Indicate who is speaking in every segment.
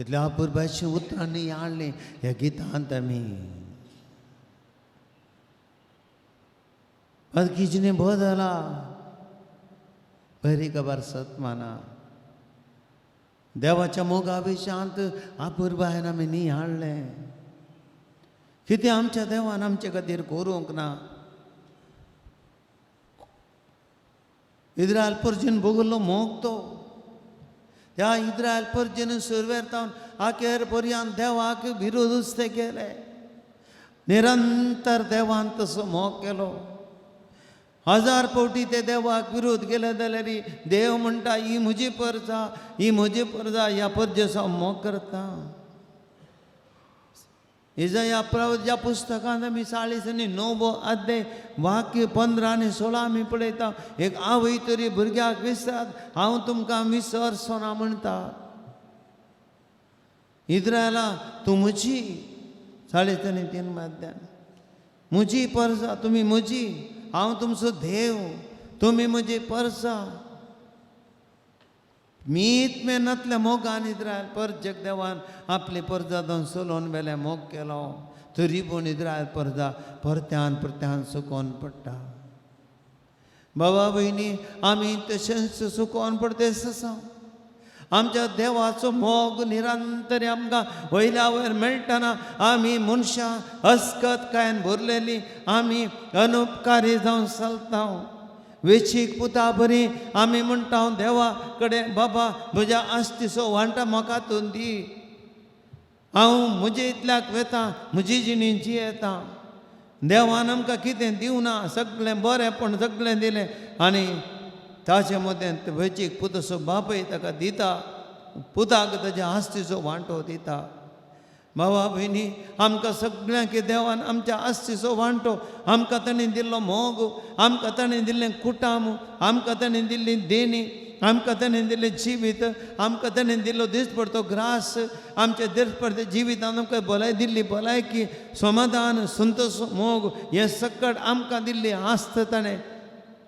Speaker 1: कितल्या अपुरबायचीं उतरां हाडलीं ह्या गितांत आमी. किजने बदला बरी खबर सत माना. देवाच्या मोगा विशांत अपुरबायेन आमी न्ही हाडलें. कितें आमच्या देवान आमचे खातीर करूंक ना. इस्रायल परजेन भोगल्लो मोग तो. ह्या इस्रायल परजेन सुरवेर तावन आखेर पर्यंत देवाक विरोधूच ते केले. निरंतर देवान तसो मोग केलो. 1000 फावटी ते देवाक विरोध केले जाल्यार देव म्हणटा ही म्हजी परजा, ही म्हजी परजा, ह्या परजेचो हांव मोग करता. इजाया प्रवच्या पुस्तकांत आमी 40 आनी 9 अध्याय वाक्य 15 आनी 16 आमी पळयता. एक आवय तरी भुरग्याक विसरात, हांव तुमकां विसरचो ना म्हणटा. इस्रायला तूं म्हजी, 40 आनी 3 अध्याय, म्हजी परजा, तुमी म्हजी, हांव तुमचो देव, तुमी म्हजी परजा. मीत मेहनतल्या मोगान इस्रायल परजक देवान आपली परजा दोन चलोवन वेले मोग केलो. तरी पूण इस्रायल परजा परत्यान परत्यान सुकोवन पडटा. बाबा भयणी आमी तशेंच सुकोवन पडतेच आसा. आमच्या देवाचो मोग निरंतर आमकां वयल्या वयर मेळटना आमी मनशां अस्कत कायन भरलेली, आमी अनुपकारी जावन चलता. वेचीक पुता बरी आमी म्हणटा देवा कडेन, बाबा म्हज्या आस्तीचो वांटा म्हाका तूं दी, हांव म्हजे इतल्याक वेता, म्हजी जिणी जियेता. देवान आमकां कितें दिवना, सगळें बरेंपण सगळें दिलें आनी ताचे मदें वेचीक पुताचो बापूय ताका दिता, पुताक ताच्या आस्तीचो वांटो दिता. बाबा भयणी आमकां सगळ्यांक देवान आमच्या आस्तीचो वांटो, आमकां ताणें दिल्लो मोग, आमकां ताणें दिल्लें कुटाम, आमकां ताणें दिल्ली देणी, आमकां ताणें दिल्लें जिवीत, आमकां ताणें दिल्लो दिसपडतो ग्रास, आमच्या दिसपडते जिवितान आमकां भलाय दिल्ली भलायकी, समाधान, संतोश, मोग, हें सकट आमकां दिल्ली आस्त ताणें.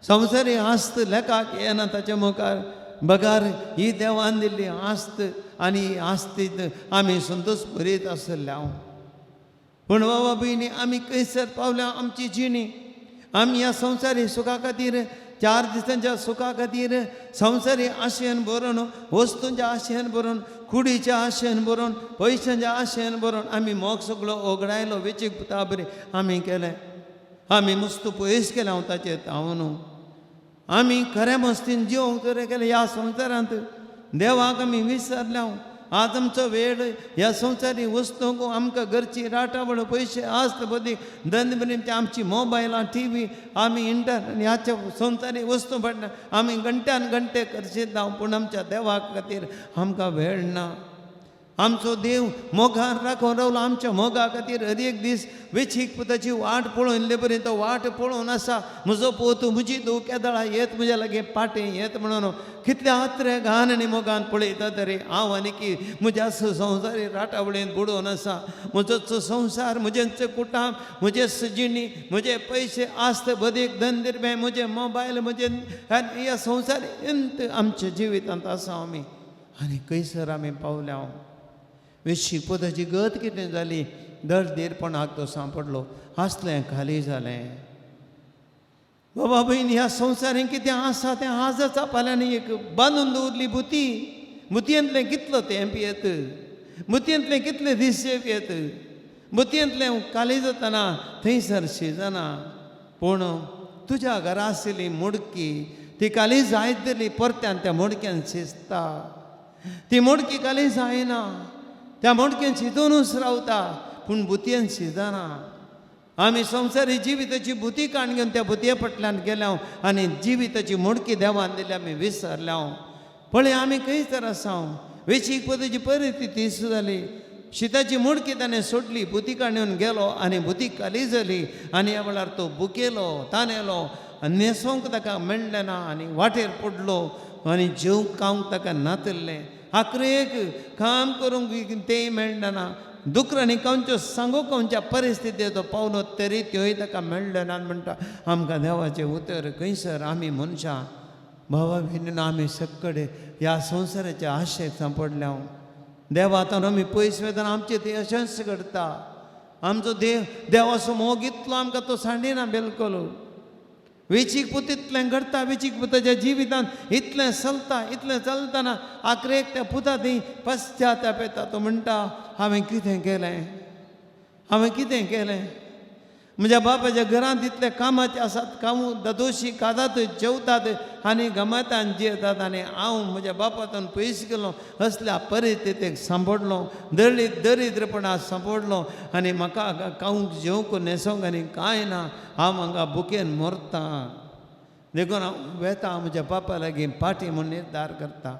Speaker 1: संवसारी आस्त लेखाक येना ताच्या मुखार, बगार ही देवान दिल्ली आस्त आनी ही आस्तीत आमी संतोश भरीत आसल्या. पूण बाबा भयणी आमी खंयसर पावल्या आमची जिणी. आमी ह्या संवसारी सुखा खातीर, 4 दिसांच्या सुखा खातीर संवसारी आशेन भरून, वस्तूंच्या आशेन भरून, कुडीच्या आशेन भरून, पयशांच्या आशेन भरून आमी मोग सगळो ओगडायलो. वेचीक पुता बरी आमी केलें, आमी मस्त पयस केलें हांव ताचेर तावन. आमी खरें मस्तीन जिवंक तर केलें ह्या संवसारांत. देवाक आमी विसरल्या. आज आमचो वेळ ह्या संवसारी वस्तूंक, आमकां घरची राटावळ, पयशे, आस्त बदी, धंद बरी, आमची मोबायलां, टी व्ही, आमी इंटरनेट ह्याच्या संवसारी वस्तू फाटल्यान आमी घंट्यान घंटे खर्चिता. पूण आमच्या देवा खातीर आमकां वेळ ना. आमचो देव मोगान राखून रावलो. आमच्या मोगा खातीर हर एक दीस वेचीक पुताची वाट पळोवन इल्ले बरी तो वाट पळोवन आसा. म्हजो पूत म्हजी धूव केदळा येत म्हज्या लागीं पाटें येत म्हणून कितल्या आत्रे घान आनी मोगान पळयता तरी हांव आनी की म्हज्या संवसारी राटावळींत बुडोवन आसा. म्हजोच संवसार, म्हजेंच कुटाम, म्हजेच जिणी, म्हजे पयशे, आस्त बदीक, धंदे, म्हजे मोबायल, म्हजे ह्या संवसारींत आमच्या जिवितांत आसा आमी. आनी खंयसर आमी पावल्या. वेशी पोताची गत कितें जाली, दळदीरपणाक तो सांपडलो, आसलें खाली जालें. बाबा भयण ह्या संवसारांत कितें आसा तें आजच फाल्यांनी एक बांदून दवरली बुती. बुतयेंतलें कितलो तेंप येत, बुतयेंतलें कितले दीस येत, बुतयेंतलें खाली जातना थंयसर शिजना. पूण तुज्या घरा आशिल्ली मोडकी ती खाली जायत जाली परत्यान त्या मोडक्यान शिजता. ती मोडकी खाली जायना, त्या मोडक्यान शिजोवनूच रावता, पूण बुतयेन शिजना. आमी संवसारी जिविताची बुती काण घेवन त्या बुतये फाटल्यान गेल्या आनी जिविताची मोडकी देवान दिल्या आमी विसरल्या. पळय आमी खंयसर आसा. वेचीक पद्दतीची परिस्थिती जाली. शिताची मोडकी ताणें सोडली, बुती काण येवन गेलो आनी बुती खाली जाली. आनी ह्या वेळार तो बुकेलो, तानेलो आनी न्हेसोंक ताका मेळ्ळें ना आनी वाटेर पडलो आनी जेवंक खावंक ताका नातिल्लें. आखरेक काम करूंक तेंय मेळ्ळें ना. दुकरांनी खंयच्यो सांगू खंयच्या परिस्थितीचो पावलो तरी त्योय ताका मेळ्ळें ना. म्हणटा आमकां देवाचें उतर खंयसर आमी मनशां भावा भयणीन आमी सकडे ह्या संवसाराच्या आशेक सांपडल्या. देवा आतां आमी पयस वयतना आमचें तें अशेंच घडटा. आमचो देव देवाचो मोग इतलो आमकां तो सांडिना बिलकुल. वेचीक पूत इतलें घडटा, वेचीक पुताच्या जिवितांत इतलें चलता, इतलें चलतना आखरेक त्या पुता थंय पश्चाताप येता. तो म्हणटा हांवें कितें केलें, हांवें कितें केलें, म्हज्या बापाच्या घरांत इतले कामाचे आसात, काम ददोशी खातात जेवतात आनी गमातान जियेतात आनी हांव म्हज्या बापातून पयस गेलो, असल्या परिस्थितीक सांपडलो, दळीत दरिद्रपणाक सांपडलो आनी म्हाका खावंक जेवंक न्हेसोंक आनी कांय ना, हांव हांगा भुकेन मरतां. देखून हांव वेता म्हज्या बापा लागीं पाटी म्हूण निर्धार करता.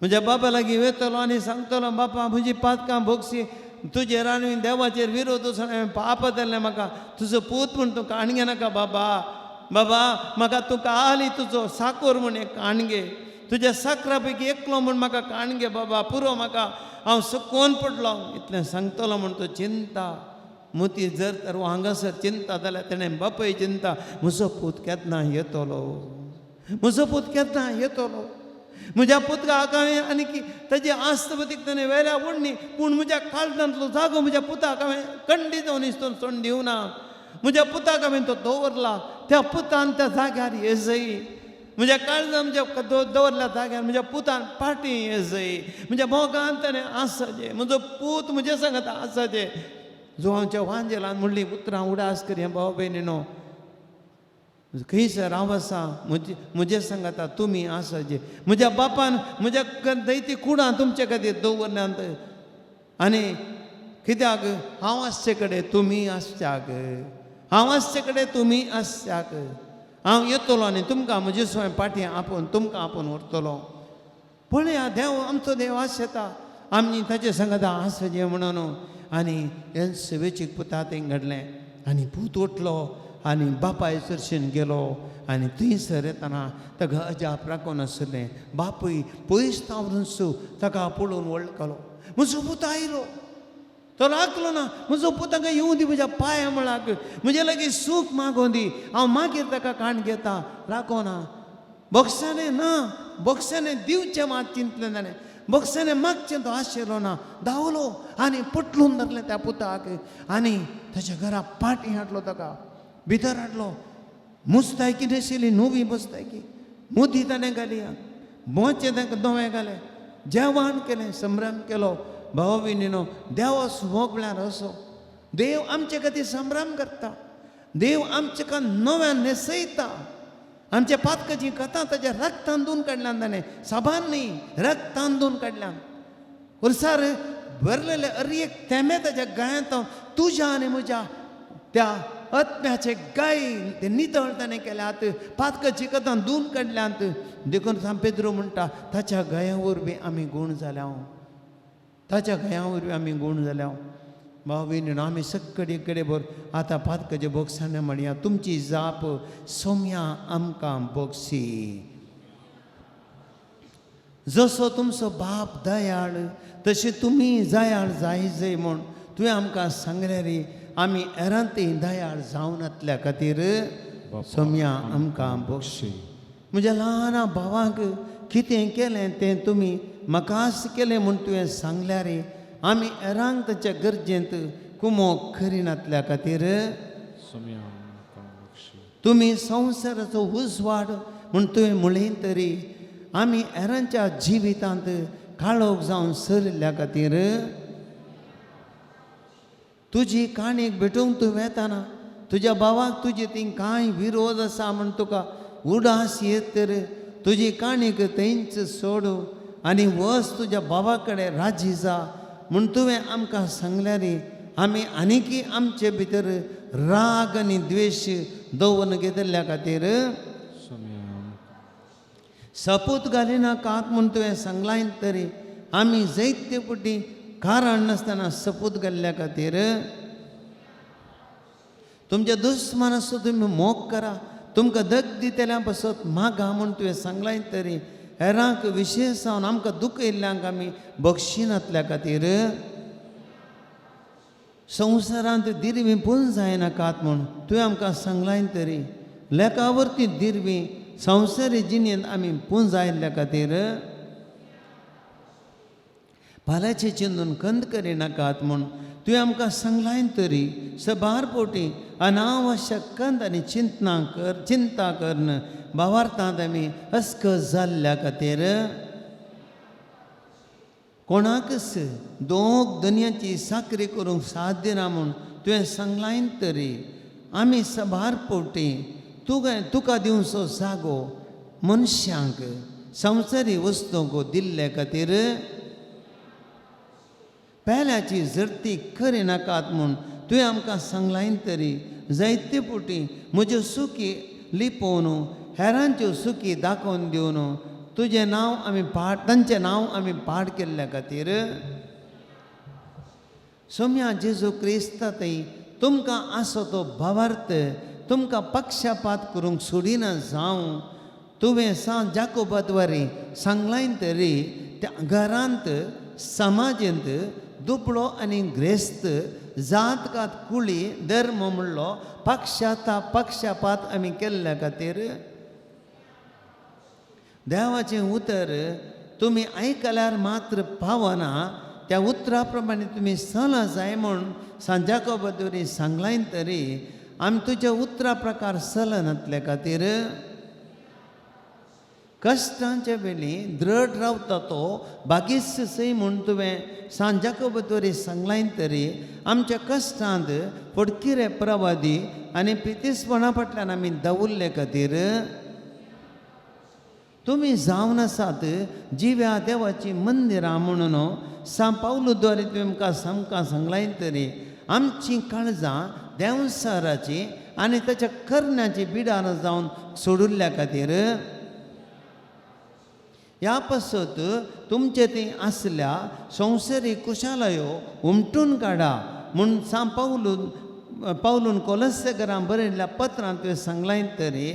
Speaker 1: म्हज्या बापा लागीं वेतलो आनी सांगतलो, बापा म्हजी पातकां भोगशी, तुजेर आनी देवाचेर विरोध वचून हांवें पाप जाल्लें, म्हाका तुजो पूत म्हूण तुका काणगे नाका बाबा, बाबा म्हाका तुका आली तुजो साकोर म्हूण एक काणगे, तुज्या साकरा पैकी एकलो म्हूण म्हाका काणगे बाबा, पुरो म्हाका, हांव सुकोवन पडलो. इतलें सांगतलो म्हूण तो चिंता मोती जर तर हांगासर चिंता जाल्यार तेणें बापय चिंता, म्हजो पूत केन्ना येतलो, म्हजो पूत केन्ना येतलो, म्हज्या पुताक हांवें आनी की ताजी आस्तपतीक ताणें वेल्या ओडणी, पूण म्हज्या काळजांतलो जागो म्हज्या पुताक हांवें कंडी जावन इस्तून सोडून दिवना. म्हज्या पुताक हांवें तो दवरला, त्या पुतान त्या जाग्यार येजय, म्हज्या काळजान म्हज्या दवरल्या जाग्यार म्हज्या पुतान पाटी येजय, म्हज्या मोगान ताणें आसाचे, म्हजो पूत म्हज्या सांगता आसाचे. जो आमच्या वांजेलान म्हणली उतरां उडास कर हें भाव भयणीनो, खंयसर हांव आसा म्हजे म्हजे सांगाता तुमी आसाचे, म्हज्या बापान म्हज्या दैती कुडां तुमचे खातीर दवरल्यांत आनी कित्याक हांव आसचे कडेन तुमी आसच्याक, हांव आसचे कडेन तुमी आसच्याक, हांव येतलो आनी तुमकां म्हजे स्वयं पाटी आपोवन तुमकां आपोवन व्हरतलो. पळया देव आमचो देव आसता, आमी ताचे सांगाता आसचें म्हणून. आनी हेंच वेचीक पुता तें घडलें आनी पूत उठलो आनी बापाय चर्शीन गेलो आनी थंयसर येतना ताका अजाप राखून आसलें. बापूय पयस तावरून सू ताका पळोवन वळखलो, म्हजो पूत आयलो, तो राखलो ना, म्हजो पूत हांगा येवं दी म्हज्या पांया मुळाक, म्हजे लागीं सूख मागों दी, हांव मागीर ताका काण घेता, राखोना बक्षांनी ना, बक्षांनी दिवचें मात चिंतलें ताणें, बक्षांनी मागचें तो आशिल्लो ना, धांवलो आनी पटलून धरलें त्या पुताक आनी ताच्या घरा पाटी हाडलो, ताका भितर हाडलो. मुस्तायकी नाशिल्ली, नवी मुस्तायकी, मुदी ताणें घाली, मोचे तांकां दोवे घाले, जेवण केलें, संभ्रम केलो. भाव भयणीनो, देवाचो मोग म्हळ्यार असो, देव आमचे खातीर संभ्रम करता, देव आमचे खातीर नव्यान न्हेसयता. आमच्या पातकाची कथा ताच्या रक्तान धुवन काडल्यान ताणें, साबार न्ही रक्तान धुवन काडल्यान, वर्सार भरलेले अर एक थेंबे ताच्या गायांत तुज्या आनी म्हज्या त्या आत्म्याचे गाय ते नितळ ताणें केल्यात, पातकाची कथा धुवन काडल्यांत. देखून सांत पेद्रो म्हणटा ताच्या गाया वरवीं आमी गूण जाल्या, ताच्या गाया वरवीं आमी गूण जाल्या. भाव भयणीनो, आमी सगळे कडेन भर आतां पातकाचे बोगसाणे म्हणया, तुमची जाप सोम्या आमकां बोगसी. जसो तुमचो बाप दयाळ तशें तुमी दयाळ जाय म्हूण तुवें आमकां सांगलें रे, आमी एरांती दयाळ जावनातल्या खातीर सोम्या आमकां बोगशी. म्हज्या ल्हान भावांक कितें केलें तें तुमी म्हाकाच केलें म्हूण तुवें सांगल्यार रे, आमी एरांक ताच्या गरजेंत कुमोक करिनातल्या खातीर तुमी संवसाराचो उजवाड म्हूण तुवें म्हणलें तरी आमी एरांच्या जिवितांत काळोख जावन सरिल्ल्या खातीर तुजी काणयेक भेटूंक तूं वेताना तुज्या भावाक तुजे थंय कांय विरोध आसा म्हूण तुका उडास येत तर तुजी काणयेक थंयच सोड आनी वच तुज्या भावा कडेन राजी जा म्हूण तुवें आमकां सांगल्यार आमी आनीकी आमचे भितर राग आनी द्वेश दवरून घेतिल्ल्या खातीर सपूत घालिनाकात म्हूण तुवें सांगलाय तरी आमी जायते फावटी कारण नासतना सपूत घाल्ल्या खातीर तुमच्या दुस्मानाचो तुमी मोग करा, तुमकां दग दितल्या पासत मागा म्हूण तुवें सांगलाय तरी हेरांक विशेश जावन आमकां दुखयल्ल्यांक आमी बक्षिनातल्या खातीर संवसारांत दिरवी पुंजायनाकात म्हूण तुवें आमकां सांगलाय तरी लेखावरती दिरवी संवसारी जिणेंत आमी पुंजायल्ल्या खातीर फाल्यांचें चिंतून खंत करिनाकात म्हूण तुवें आमकां सांगलाय तरी सबार पोटी अनावश्यक कंद आनी चिंतना कर चिंता करन भावार्थांत आमी अस्कस जाल्ल्या खातीर कोणाकच दोग दनयाची साकरी करूंक साध्य ना म्हूण तुवें सांगलाय तरी आमी सबार पोटी तुका तुका दिवचो जागो मनशांक संवसारी वस्तूंक दिल्ले खातीर पेल्याची जर्ती करिनाकात म्हूण तुवें आमकां सांगलाय तरी जायते पुटी म्हज्यो सुकी लिपोवन हेरांच्यो सुकी दाखोवन दिवन तुजें नांव आमी पाड तांचें नांव आमी पाड केल्ल्या खातीर सोम्या जेजू क्रिस्ता थंय तुमकां आसो तो भावार्थ तुमकां पक्षपात करूंक सोडिना जावं तुवें सांत जाकोबाद्वारे सांगलाय तरी त्या घरांत समाजेंत दुबळो आनी ग्रेस्त जात कात कुळी धर्म म्हणलो पक्षाता पक्षपात आमी केल्ल्या खातीर देवाचें उतर तुमी आयकल्यार मात्र पावना त्या उतरा प्रमाणे तुमी चला जाय म्हूण सांत जाकोबाद्वारे सांगलाय तरी आमी तुज्या उतरा प्रकार चलनातल्या खातीर कश्टांच्या वेळी दृढ रावता तो बागीस सय म्हूण तुवें सांत जाकोबाद्वारे सांगलाय तरी आमच्या कश्टांत फटकिरे प्रवादी आनी पितीसपणा फाटल्यान आमी दवरले खातीर तुमी जावन आसात जिव्या देवाची मंदिरां म्हणून सांत पावलू द्वारे तुवें आमकां सामकां सांगलाय तरी आमचीं काळजां देंवसाराची आनी ताच्या करण्याची बिडारां जावन सोडिल्ल्या खातीर ह्या पासत तुमचे थंय आसल्या संवसारीक कुशालायो उमटून काडा म्हूण सांत पावलून पावलून कोलस्सेकरां बरयल्ल्या पत्रांत तुवें सांगलाय तरी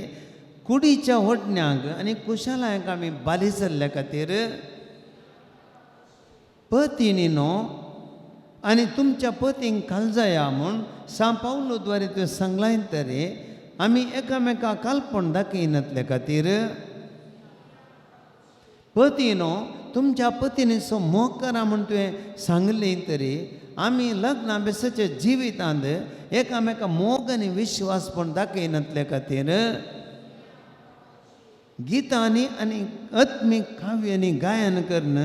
Speaker 1: कुडीच्या वडण्यांक आनी कुशालायांक आमी बाली जाल्ल्या खातीर पतींनी न्हू आनी तुमच्या पतींक खालजाया म्हूण सांत पावलू द्वारे तुवें सांगलाय तरी आमी एकामेका कालपण दाखयनातल्या खातीर पतीनो तुमच्या पतीनीचो मोग करा म्हूण तुवें सांगलें तरी आमी लग्ना बेसाच्या जिवितांत एकामेका मोग आनी विश्वासपण दाखयनातल्या खातीर गितांनी आनी आत्मीक काव्यांनी गायन करून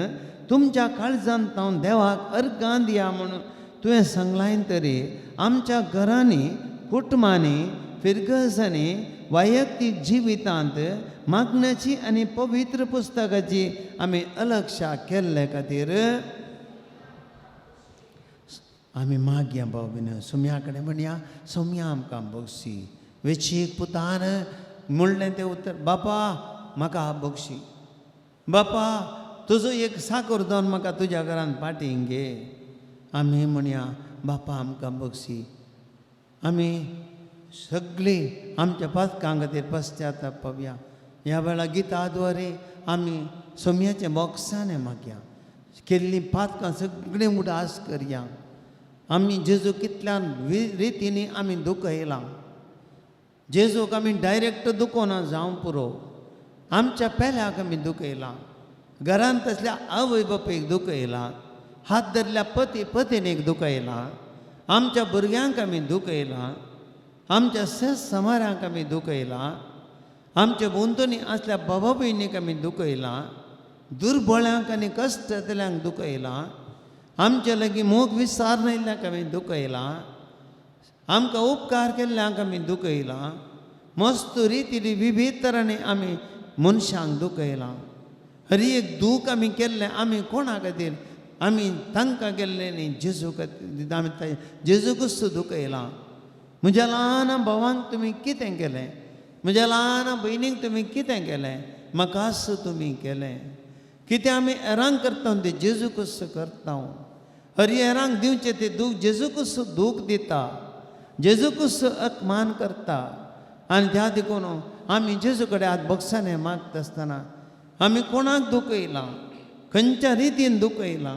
Speaker 1: तुमच्या काळजांत हांव देवाक अर्गां दिया म्हूण तुवें सांगलाय तरी आमच्या घरांनी कुटुंबांनी फिरगजांनी वैयक्तीक जिवितांत मागण्याची आनी पवित्र पुस्तकाची आमी अलक्षा केल्ले खातीर आमी मागया भाव बीन सोम्या कडेन म्हणया सोम्या आमकां बक्षी वेचीक पुतान म्हणलें तें उतर बापा म्हाका बक्षी बापा तुजो एक साकर जावन म्हाका तुज्या घरान फाटीं घे. आमी म्हणया बापा आमकां बक्षी. आमी सगळीं आमच्या पातकां खातीर पश्चाताप पावया. ह्या वेळार गिता द्वारे आमी सोम्याचें बोक्साने मागया केल्लीं पातकां सगळीं उडास करया. आमी जेजू कितल्या रितींनी आमी दुखयलां. जेजूक आमी डायरेक्ट दुखोना जावं पुरो आमच्या पेल्याक आमी दुखयलां. घरांत आसल्या आवय बापूयक दुखयलां. हात धरल्या पती पतिनीक दुखयलां. आमच्या भुरग्यांक आमी दुखयलां. आमच्या सेस समारांक आमी दुखयलां. आमच्या भोंवतणी आसल्या बाबा भयणीक आमी दुखयलां. दुर्बळ्यांक आनी कश्ट जातल्यांक दुखयलां. आमच्या लागीं मोग विसार नायिल्ल्यांक आमी दुखयलां. आमकां उपकार केल्ल्यांक आमी दुखयलां. मस्त रितीनी विविध तरांनी आमी मनशांक दुखयलां. हर एक दूख आमी केल्लें आमी कोणा खातीर आमी तांकां केल्लें न्ही जेजू खातीर आमी जेजूकूच दुखयलां. म्हज्या ल्हान भावांक तुमी कितें केलें? म्हज्या ल्हान भयणीक तुमी कितें केलें? म्हाकाच तुमी केलें. कितें आमी हेरांक करता तें जेजूकूच करता. हर हेरांक दिवचें तें दूख जेजूकूच दूख दिता. जेजूकूच अपमान करता. आनी त्या देखून आमी जेजू कडेन हात बक्षाने मागता आसतना आमी कोणाक दुखयलां खंयच्या रितीन दुखयलां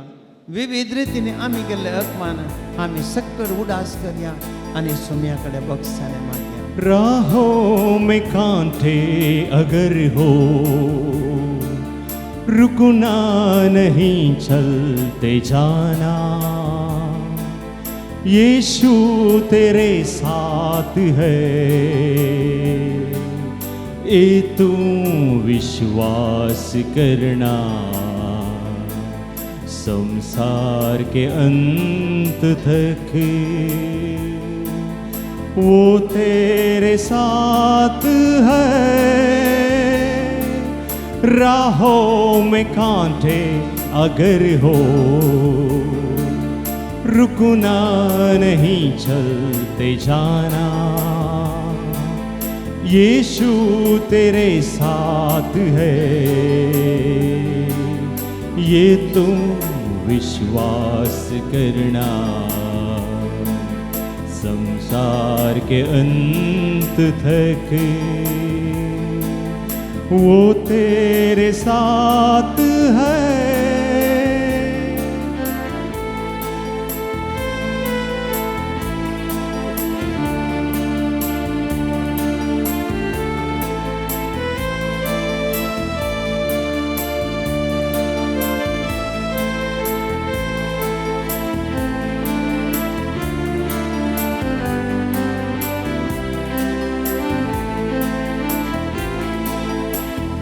Speaker 1: विविध रितीन आमी केल्ले अपमान आमी सकल उडास करया आनी सोम्या कडेन बक्षाने मागया.
Speaker 2: राहों में कांटे अगर हो रुकना नहीं चलते जाना, यीशु तेरे साथ है, ये तू विश्वास करना, संसार के अंत तक वो तेरे साथ है। राहों में कांटे अगर हो, रुकना नहीं चलते जाना, यीशु तेरे साथ है, ये तुम विश्वास करना, संसार के अंत तक वो तेरे साथ है।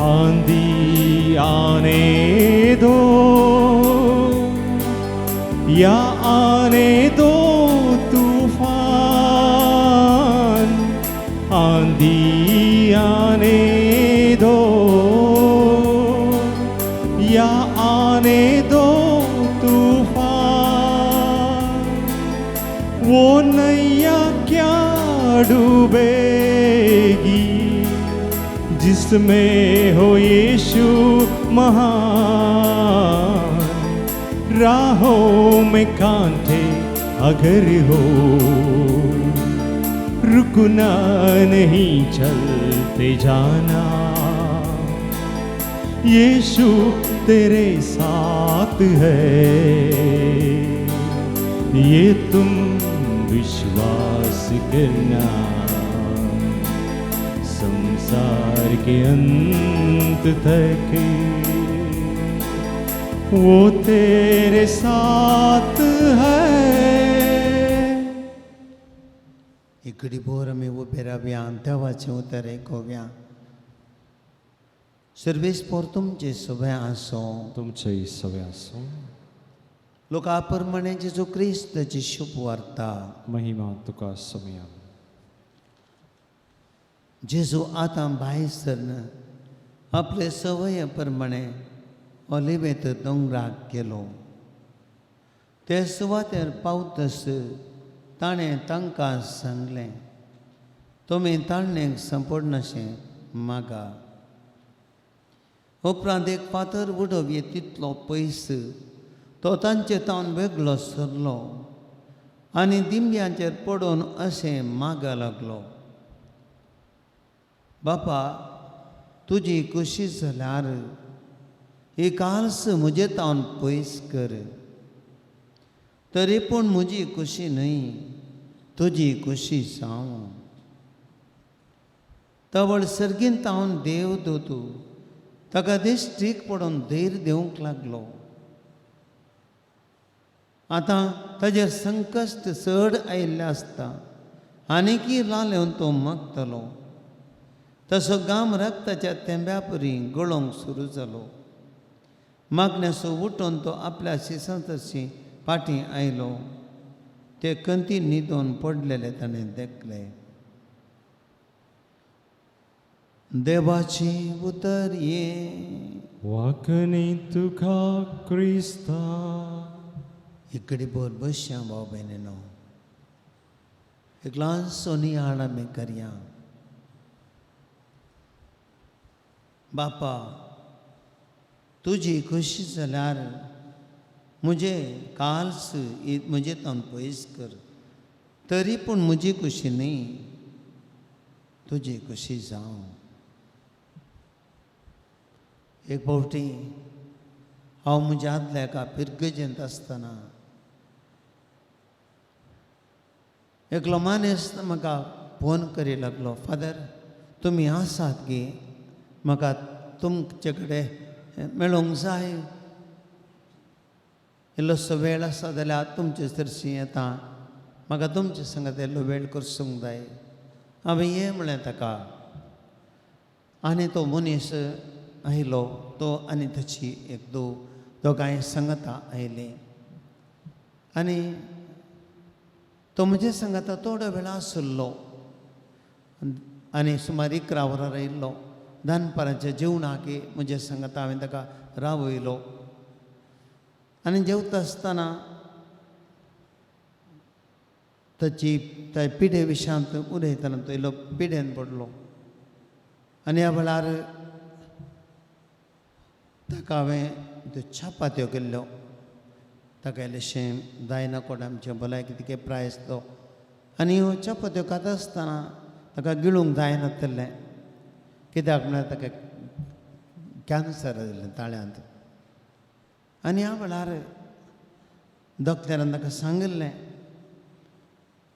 Speaker 2: आंधी आने दो या आने दो तूफान, आंधी आने दो या आने दो तूफान, वो नैया क्या डूबेगी जिसमें हो यीशु महान। राहों में कांटे अगर हो, रुकना नहीं चलते जाना, यीशु तेरे साथ है, ये तुम विश्वास करना, संसार के अंत तक वो तेरे साथ है।
Speaker 1: इकडी भोर आमी उबे रावया, देवाचें उतर आयकुया। सर्वेस्पोर तुमचे सगळें आसूं,
Speaker 2: तुमचे सगळें आसूं।
Speaker 1: लोका प्रमाणे जेजू क्रिस्ताची शुभ वार्ता।
Speaker 2: महिमा तुका सोमया।
Speaker 1: जेजू आतां भायर सरन आपले सवये प्रमाणे ओलिवेत दोंगराक गेलो। ते सुवातेर पावतस ताणें तांकां सांगलें, तुमी ताणेक संपडनाशें मागा। उपरांत एक फातर उडोवये तितलो पयस तो तांचे तावन वेगळो सरलो आनी दिंब्यांचेर पडून अशें मागा लागलो, बापा तुजी खुशी जाल्यार ही काल्स म्हजे तावन पयस कर, तरी पूण म्हजी खुशी न्हय तुजी खुशी जावं। तवळ सर्गीन तावन देव दोतू ताका दिश्टीक पडून धैर्य दिवंक लागलो। आतां ताजेर संकश्ट चड आयिल्लें आसता आनीकय लालेवन तो मागतलो। तसो गाम रक्ताच्या तेंब्या परी गळोवंक सुरू जालो। मागण्यासो उठून तो आपल्या शिसां तशी फाटीं आयलो। ते कंती न्हिदोन पडलेले ताणें देखले। देवाची उतर ये
Speaker 2: वाकणी तुका क्रिस्ता।
Speaker 1: इकडे बोर बसया भाव भयणीनो, एक ल्हानसो नियाळ आमी करया। बापा तुजी खुशी जाल्यार म्हजे काल्स म्हजे तावन पयस कर, तरी पूण म्हजी खुशी न्हय तुजी खुशी जावं। एक फावटी हांव म्हज्या आदल्या एका पिरगजेंत आसतना एकलो मानेस्त म्हाका फोन करी लागलो, फादर तुमी आसात गे, म्हाका तुमचे कडेन मेळोंक जाय, इल्लोसो वेळ आसा जाल्यार तुमचे सरशी येता, म्हाका तुमचे संगत इल्लो वेळ करसूंक जाय. हांवें ये म्हळें ताका. आनी तो मनीस आयलो, तो आनी ताची एक दोगांय संगता आयलीं आनी तो म्हजे संगता थोडो वेळ आसलो आनी सुमार 11 वरां आयिल्लो. दनपाराच्या जेवणाक म्हजे संगता हांवें ताका रावयलो आनी जेवता आसतना ताची त्या पिडे विशयांत उलयतना तो इल्लो पिडेन पडलो आनी ह्या वेळार ताका हांवें त्यो चपात्यो केल्ल्यो. ताका इल्लेशें जायना कोण आमचें भलायकी तिके प्राय आसलो आनी ह्यो चपात्यो खाता आसतना ताका गिळूंक जायनातलें, कित्याक म्हळ्यार ताका कॅन्सर आयिल्लें ताळ्यांत. आनी ह्या वेळार डॉक्टरान ताका सांगिल्लें,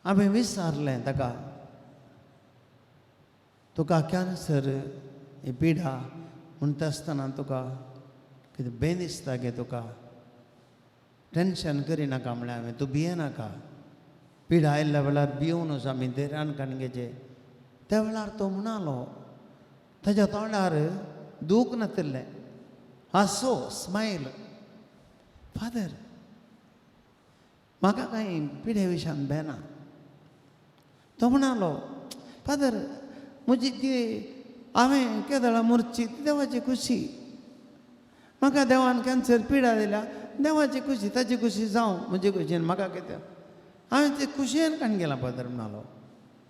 Speaker 1: हांवें विचारलें ताका, तुका कॅन्सर ही पिडा म्हणटा आसतना तुका कितें बें दिसता गे, तुका टेंशन करिनाका म्हळ्यार हांवें, तूं भियेनाका, पिडा आयिल्ल्या वेळार भियोवनच आमी धैर्यान काडून घेवचें. त्या वेळार तो म्हणालो, ताज्या तोंडार दूख नातिल्लें, हांसो, स्मायल, फादर म्हाका कांय पिडे विशयान बेना. तो म्हणालो, फादर म्हजी ती हांवें केदळा मोरची ती देवाची खुशी, म्हाका देवान कॅन्सर पिडा दिल्या, देवाची खुशी, ताची खुशी जावं म्हजी खुशीन म्हाका कितें, हांवें ते खुशयेन काडून गेलां. फादर म्हणालो,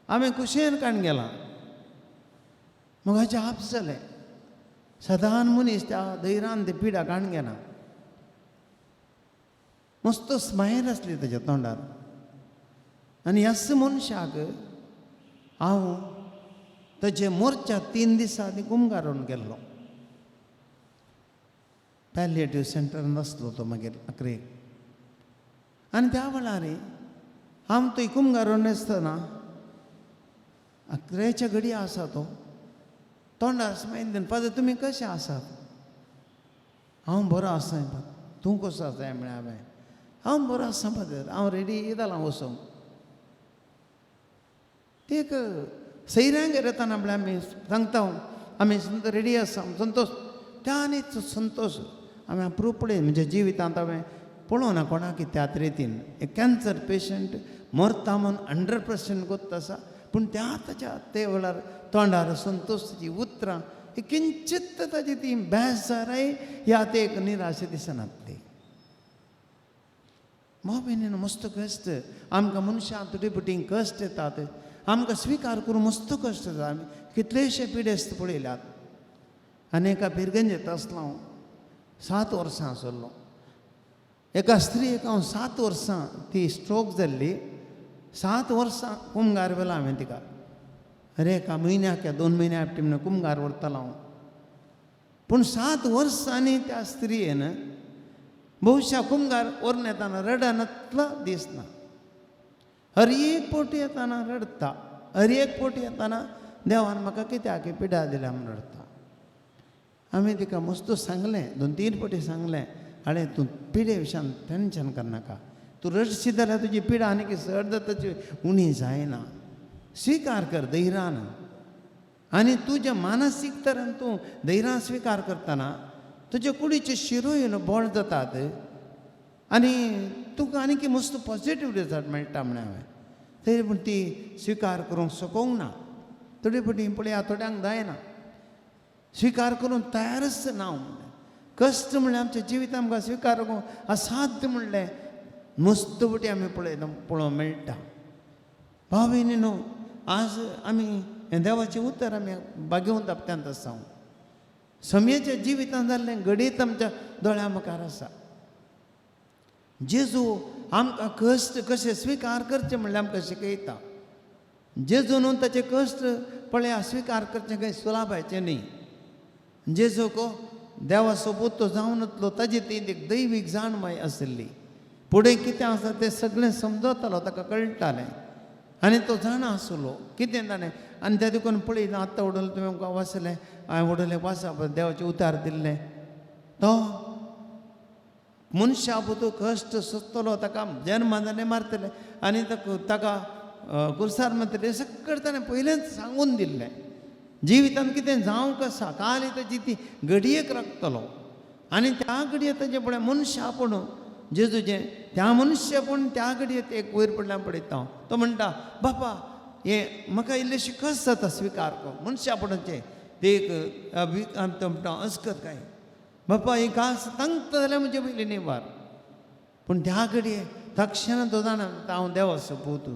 Speaker 1: हांवें खुशयेन काडून गेलां. म्हाका जाप जालें, सदान मनीस त्या धैर्यान ते पिडा काडून घेना. मस्त स्मायल आसली ताच्या तोंडार. आनी ह्याच मनशाक हांव ताजे मोर्चा 3 दिसां आदीं कुमगारून गेल्लो. पॅलिएटीव सेंटरान आसलो तो मागीर अकरेक. आनी त्या वेळार हांव थंय कुमगारून आसतना अकरेच्या घडये आसा तो तोंडार स्मायल दिवन, फादर तुमी कशें आसात? हांव बरो आसा, तूं कसो आसाय? म्हळ्यार हांवें, हांव बरो आसा फादर, हांव रेडी जालां वचूंक. ते एक सैऱ्यांगेर येतना म्हळ्यार आमी सांगता, आमी रेडी आसा, संतोश, त्या आनी संतोश हांवें अप्रूप पळय म्हज्या जिवितांत हांवें पळोवना कोणाक त्याच रितीन. एक कॅन्सर पेशंट मरता म्हूण 100% गोत्त आसा, पूण त्या ताच्या ते वेळार तोंडार संतोषाची उतरां ही किंचित ताजी ती बेजाराय ह्या ते एक निराशे दिसनातली. भाव मस्त कश्ट आमकां मनशां तुटी पुटी कश्ट येतात, आमकां स्विकार करूं मस्त कश्ट येता. आमी कितलेशे पिडेस्त पळयल्यात. आनी एका पिरगंजेत आसलो हांव, 7 वर्सां आसलो. एका स्त्रीयेक हांव 7 वर्सां ती स्ट्रोक जाल्ली, 7 वर्सां कुमगार व्हेला हांवें तिका. अरे एका म्हयन्याक या 2 म्हयन्या फावटी म्हणून कुमगार व्हरतालो हांव. पूण 7 वर्सांनी त्या स्त्रियेन बहुशा कुमगार व्हरून येताना रडनातलो दिसना. हर एक पोटी येताना रडटा, हर एक पोटी येताना देवान म्हाका कित्याक पिडा दिल्या म्हूण रडटा. आमी तिका मस्त सांगलें, 2-3 पटी सांगलें, आळे तूं पिडे विशयान टेंशन करनाका, तूं रडशी जाल्यार तुजी पिडा आनीक चड जाता, उणी जायना, स्विकार कर धैर्यान. आनी तुज्या मानसीक तरेन तूं धैर्यान स्विकार करतना तुजे कुडीचे शिरो येवन बळ जातात आनी तुका आनीक मस्त पॉजिटीव रिजल्ट मेळटा म्हळें हांवें. तरी पूण ती स्विकार करूंक शकूंक ना. थोडी पटी पळया थोड्यांक जायना, स्विकार करूंक तयारच ना. म्हणलें कश्ट म्हणलें आमच्या जिवितांत आमकां स्विकार करूंक असाध्य म्हणलें मस्त पटी आमी पळयता पळोवंक मेळटा. भाव भयणी न्हू, आज आमी हें देवाचें उतर आमी बागेवन दापत्यांत आसा. समयेच्या जिवितांत जाल्लें घडीत आमच्या दोळ्यां मुखार आसा. जेजू आमकां कश्ट कशें स्विकार करचें म्हणल्यार आमकां शिकयता. जेजू न्हू ताचे कश्ट पळया स्विकार करचें खंय सुलाभायचें न्ही. जेजू को देवाचो पूत जावन येतलो, ताजी ती एक दैवीक जाणवाय आशिल्ली. फुडें कितें आसा तें सगळें समजतालो, ताका कळटालें आनी तो जाणा आसलो कितें जाणें. आनी त्या देखून पळयता आतां उडोवलें तुवें आमकां वाचलें, हांवें उडोवलें वाचा देवाचें उतार दिल्लें. तो मनशा पुतू कश्ट सोंसतलो, ताका जन्मांत मारतले आनी ताका कुर्सार मारतले, सगळें ताणें पयलेंच सांगून दिल्लें. जिवितांत कितें जावंक आसा काली ताची ती घडयेक राखतलो आनी त्या घडये ताजे फुडें मनशा पूण जेजूचें त्या मनशा पूण त्या घडये एक वयर पडल्यान पळयता हांव. तो म्हणटा बापा हें म्हाका इल्लेशें कस जाता स्विकार कर मनशा पणचें ते एक तो म्हणटा अस्कत काय बापा ही कास तांकता जाल्यार म्हजे पयलीं निवार. पूण त्या घडये तक्षणा तो जाणा हांव देवाचो पूत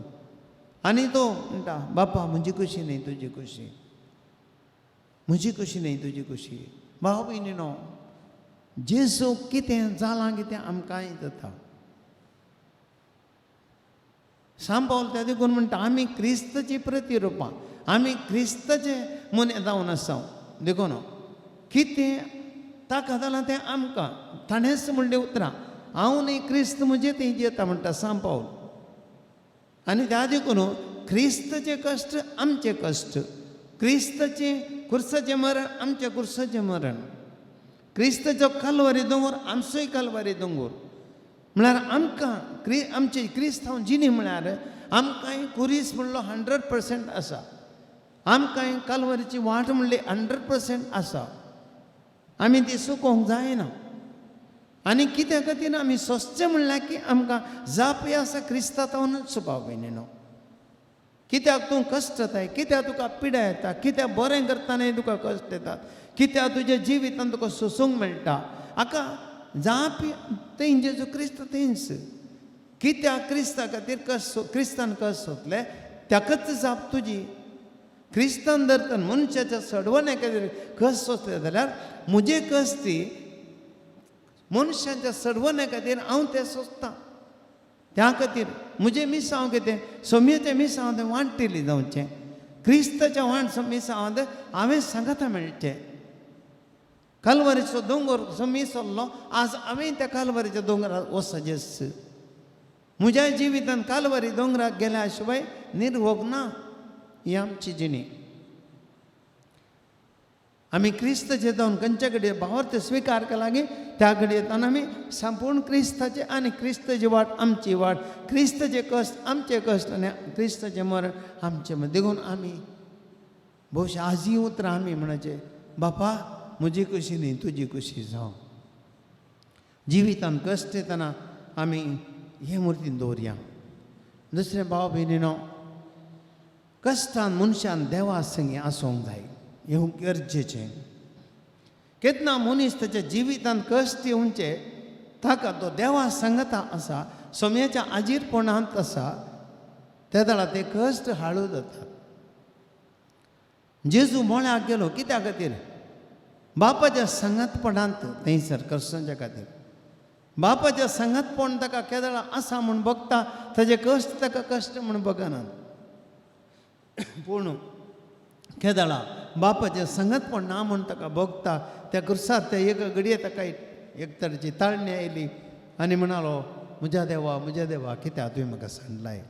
Speaker 1: आनी तो म्हणटा बापा म्हजी खुशी न्ही तुजी खुशी, म्हजी खुशी न्ही तुजी खुशी. भाव भयणी न्हू जेजू कितें जालां कितें आमकांय जाता. सांत पावल त्या देखून म्हणटा आमी क्रिस्ताची प्रतिरुपां, आमी क्रिस्ताचे मने जावन आसा. देखून कितें ताका जालां तें आमकां ताणेंच म्हणलें उतरां हांव न्ही क्रिस्त म्हजें थंय जियेता म्हणटा सांत पावल. आनी त्या देखून क्रिस्ताचे कश्ट आमचे कश्ट, क्रिस्ताचें कुर्साचें मरण आमचें कुर्साचें मरण, क्रिस्ताचो कालवारी दोंगर आमचोय कालवारी दोंगर. म्हळ्यार आमकां आमचे क्रिस्तांव जिणी म्हळ्यार आमकांय कुरीस म्हणलो 100% आसा, आमकांय कालवारीची वाट म्हणली 100% आसा. आमी ती चुकोवंक जायना आनी कित्या खातीर आमी सोंसचें म्हणल्यार की आमकां जाप आसा क्रिस्ता तावनूच भाव भयणीनो. कित्याक तूं कश्ट जाताय, कित्याक तुका पिडा येता, कित्याक बरें करतना तुका कश्ट येतात, कित्याक तुज्या जिवितांत तुका सोंसूंक मेळटा, हाका जाप थंय जेजू क्रिस्त थंयच. कित्याक क्रिस्ता खातीर कश्ट क्रिस्तान कश्ट सोंसले ताकाच जाप तुजी. क्रिस्तान जर तर मनशाच्या सडवण्या खातीर कश्ट सोंसले जाल्यार म्हजे कश्ट मनशाच्या सडवण्या खातीर हांव तें सोंसतां. त्या खातीर म्हजें मिसांव कितें सोमयेचें मिसांव तें वांटिल्लें जावचें, क्रिस्ताचें वांट मिसांव हांवें सांगाता मेळचें. कालवारीचो दोंगर सोमी सरलो आज हांवें त्या कालवारीच्या दोंगरार वचचेंच. म्हज्या जिवितांत कालवारी दोंगराक गेल्या शिवाय निर्भोग ना. ही आमची जिणी. आमी क्रिस्ताचे जावन खंयच्या कडेन भावार्थ स्विकार केला की त्या कडेन येतना आमी संपूर्ण क्रिस्ताचे आनी क्रिस्ताची वाट आमची वाट, क्रिस्ताचे कश्ट आमचे कश्ट आनी क्रिस्ताचें मरण आमचें मरण. देखून आमी भोवशी आजी उतरां आमी म्हणचे बापा म्हजी खुशी न्ही तुजी खुशी जावं. जिवितांत कश्ट येतना आमी हे मुर्तीन दवरया. दुसरें भाव भयणीनो कश्टान मनशान देवा संगी आसूंक जाय, हें गरजेचें. केन्ना मनीस ताच्या जिवितांत कश्ट येवचे ताका तो देवा सांगता आसा, सोम्याच्या आजीरपणांत आसा, त्या वेळार ते कश्ट हाळू जातात. जेजू मळ्याक गेलो कित्या खातीर? बापाच्या सांगातपणांत थंयसर कर्सच्या खातीर. बापाच्या सांगातपण ताका केदळा आसा म्हूण बगता, ताजे कश्ट ताका कश्ट म्हूण बगनात. पूण केदळा बापाचें सांगातपण ना म्हूण ताका भोगता. त्या कुर्सार त्या एक घडये ताका एक तरेची ताळणी आयली आनी म्हणालो म्हज्या देवा म्हज्या देवा कित्याक तुवें म्हाका सांडलाय.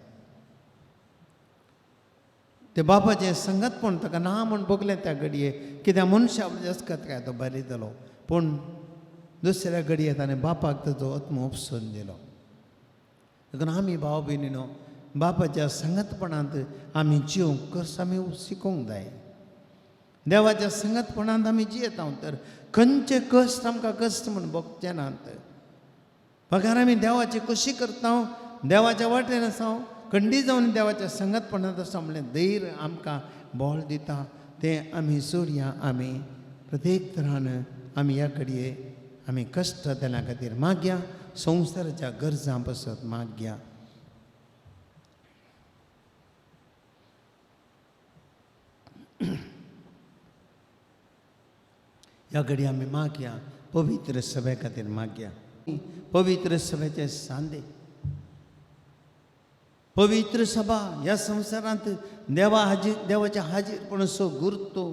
Speaker 1: ते बापाचें सांगातपण ताका ना म्हूण भोगलें त्या घडये कित्याक मनशा अस्कत काय तो बरयतलो. पूण दुसऱ्या घडये ताणें बापाक ताचो आत्मो उपसून दिलो. देखून आमी भाव भयणीनो बापाच्या सांगातपणांत आमी जिवंक कस आमी शिकोवंक जाय. देवाच्या सांगातपणांत आमी जियेता तर खंयचे कश्ट आमकां कश्ट म्हूण भोगचे नात. बगार आमी देवाची खोशी करता, देवाच्या वाटेन आसा, खंडी जावन देवाच्या सांगातपणांत आसा म्हणलें धैर्य आमकां बळ दिता तें आमी सोडया. आमी प्रत्येक तरान आमी ह्या घडये आमी कश्ट जाल्या खातीर मागया, संवसाराच्या गरजां पासत मागया. ह्या घडये आमी मागया पवित्र सभे खातीर मागया, पवित्र सभेचे सांदे. पवित्र सभा ह्या संवसारांत देवा हाजीर देवाच्या हाजीरपण असो गुरतो.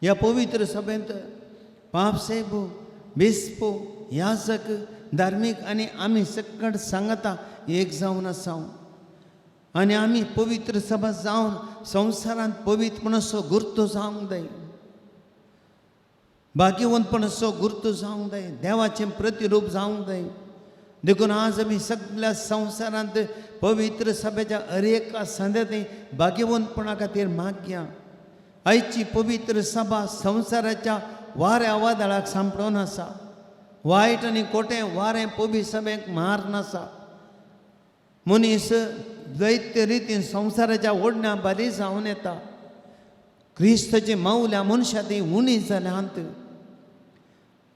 Speaker 1: ह्या पवित्र सभेंत पापसेबो बिस्पो याजक धार्मीक आनी आमी सकट सांगता एक जावन आसा आनी आमी पवित्र सभा जावन संवसारांत पवित्रपण असो गुरतो जावंक जाय. भाग्यवंतपणाचो गुर्तू जावंक जाय, देवाचें प्रतिरूप जावंक जाय. देखून आज आमी सगळ्या संवसारांत पवित्र सभेच्या हर एका संद्यांत भाग्यवंतपणा खातीर मागया. आयची पवित्र सभा संवसाराच्या वाऱ्या वादळाक सांपडून आसा. वायट आनी खोटें वारें पवित्र सभेक मारून आसा. मनीस दैत्य रितीन संवसाराच्या ओडण्या बारी जावन येता. क्रिस्ताची मावल्या मनशां ती उणी जाल्यांत.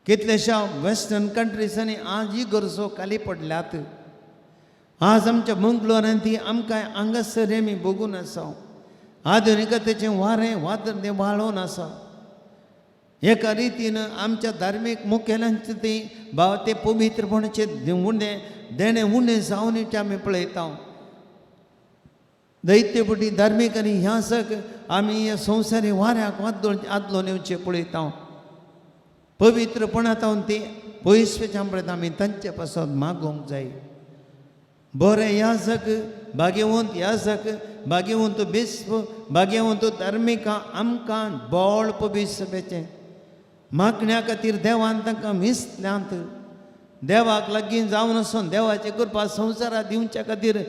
Speaker 1: कितल्याश्या वेस्टर्न कंट्रीजांनी आज ही गरजो खाली पडल्यात. आज आमच्या मंगळूरांत ती आमकां हांगासर आमी भोगून आसा. आधुनिकतेचें वारें वादळ तें वाळोवन आसा. एका रितीन आमच्या धार्मीक मुखेल्यांचे ती भाव ते पवित्रपणाचे उणें देणें उणें जावन ते आमी पळयता. दैत्यपुटी धार्मीक आनी ह्या सग आमी ह्या संवसारी वाऱ्याक वादळ आदलो नेवचें पळयता. पवित्रपणांत ती पयस वयच्या पळयता. आमी तांचे पासत मागोवंक जाय. बरें याजक, भाग्यवंत याजक, भाग्यवंत बिस्प, भाग्यवंत धार्मिकां आमकां बळ पवित्र सभेचें मागण्या खातीर देवान तांकां मिसल्यांत. देवाक लागीं जावन आसून देवाचे कृपा संवसाराक दिवच्या खातीर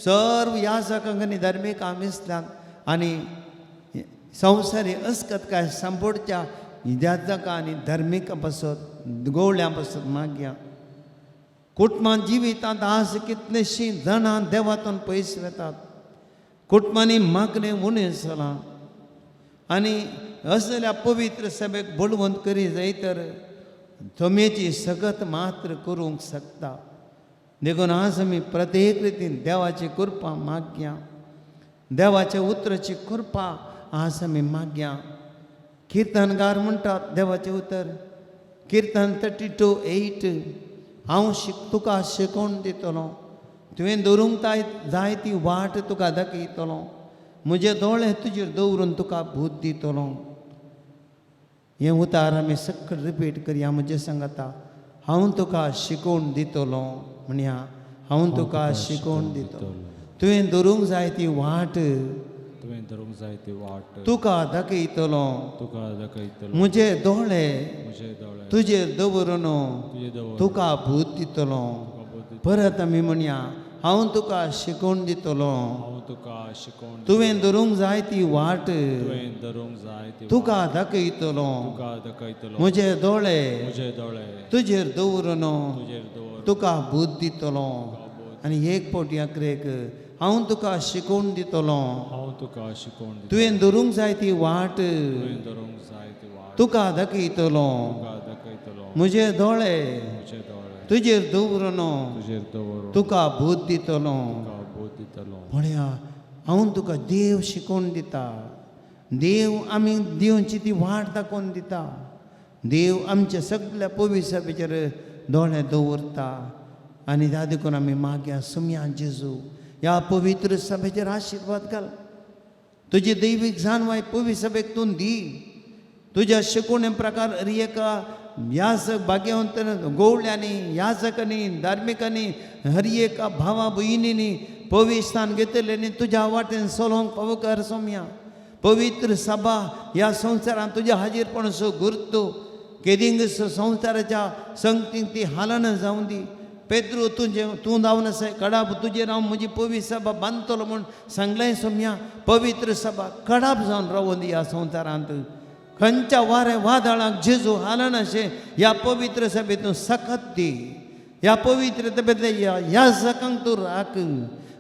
Speaker 1: सर्व याजकांक आनी धार्मिकां मिसल्यांत. आनी संवसारी अस्कत काय सांपोडच्या याजकां आनी धार्मिकां पासत गोवळ्यां पासत मागया. कुटुंबां जिवितांत आज कितलेशीं जाणां देवातून पयस वेतात. कुटुंबांनी मागणें उणें जालां. आनी असल्या पवित्र सभेक बळवंत करी जाय तर थमेची सगत मात्र करूंक शकता. देखून आज आमी प्रत्येक रितीन देवाची कृपा मागया. देवाच्या उतराची कृपा आज आमी मागया. किर्तनगार म्हणटात देवाचें उतर, किर्तन 32:8, हांव तुका शिकोवन दितलो, तुवें दवरूंक जाय ती वाट तुका दाखयतलो, म्हजे दोळे तुजेर दवरून तुका भूत दितलो. हें उतार आमी सगळें रिपीट करया म्हजें सांगता. हांव तुका शिकोवन दितलो म्हणया, हांव तुका शिकोवन दितलो, तुवें दवरूंक जाय ती वाट
Speaker 2: तुवें धरूंक जाय ती वाट
Speaker 1: तुका दाखयतलो,
Speaker 2: तुका दाखयतलो,
Speaker 1: म्हजे दोळे
Speaker 2: म्हजे दोळे
Speaker 1: तुजेर दवरून
Speaker 2: तुजे दवर
Speaker 1: तुका भूत दितलो. परत आमी म्हणया, हांव तुका शिकोवन दितलो,
Speaker 2: हांव तुका शिकोवन
Speaker 1: तुवें धरूंक जाय ती वाट
Speaker 2: तुवें धरूंक जाय ती
Speaker 1: तुका दाखयतलो,
Speaker 2: तुका दाखयतलो,
Speaker 1: म्हजे दोळे
Speaker 2: म्हजे दोळे
Speaker 1: तुजेर दवरून
Speaker 2: तुजेर दवर
Speaker 1: तुका भूत दितलो. आनी एक फावटी अकरेक, हांव तुका शिकोवन दितलो,
Speaker 2: हांव तुका शिकोवन दितलो,
Speaker 1: तुवें धरूंक जाय ती वाट
Speaker 2: तुवें धरूंक जाय ती वाट
Speaker 1: तुका दाखयतलो,
Speaker 2: तुका दाखयतलो,
Speaker 1: म्हजे दोळे
Speaker 2: म्हजे दोळे
Speaker 1: तुजेर दवरून
Speaker 2: तुजेर दवरून
Speaker 1: तुका भूत दितलो.
Speaker 2: तुका बोध दितलो.
Speaker 1: म्हळ्यार हांव तुका देव शिकोवन दिता. देव आमी दिवची ती वाट दाखोवन दिता. देव आमच्या सगल्या पवित्रपेचेर दोळे दवरता. आनी त्या देखून आमी मागया, सुमया जेजू ह्या पवित्र सभेचेर आशिर्वाद घाल. तुजी दैवीक जाणवाय पवित्र सभेक तूं दी. तुज्या शिकोवणे प्रकार हर एका याजक भाग्यवंत गोवळ्यांनी, याजकांनी, धार्मिकांनी, हर एका भावा भयणींनी पवित्र स्थान घेतलें तुज्या वाटेन चलोवंक फावो कर सोमया. पवित्र सभा ह्या संवसारांत तुज्या हाजीरपणाचो गुर्तो केदिंग संवसाराच्या संगतीन ती हालना जावं दी. पेद्रू तुजें तूं जावन आसा कडाप तुजेर हांव म्हजी पवित्र सभा बांदतलो म्हूण सांगलें सोमया. पवित्र सभा कडाप जावन रावूं दी ह्या संवसारांत. खंयच्या वाऱ्या वादळाक जेजू हालनाशें ह्या पवित्र सभेतून सकत दी. ह्या पवित्र सभेंतल्या ह्या याजकांक तूं राख.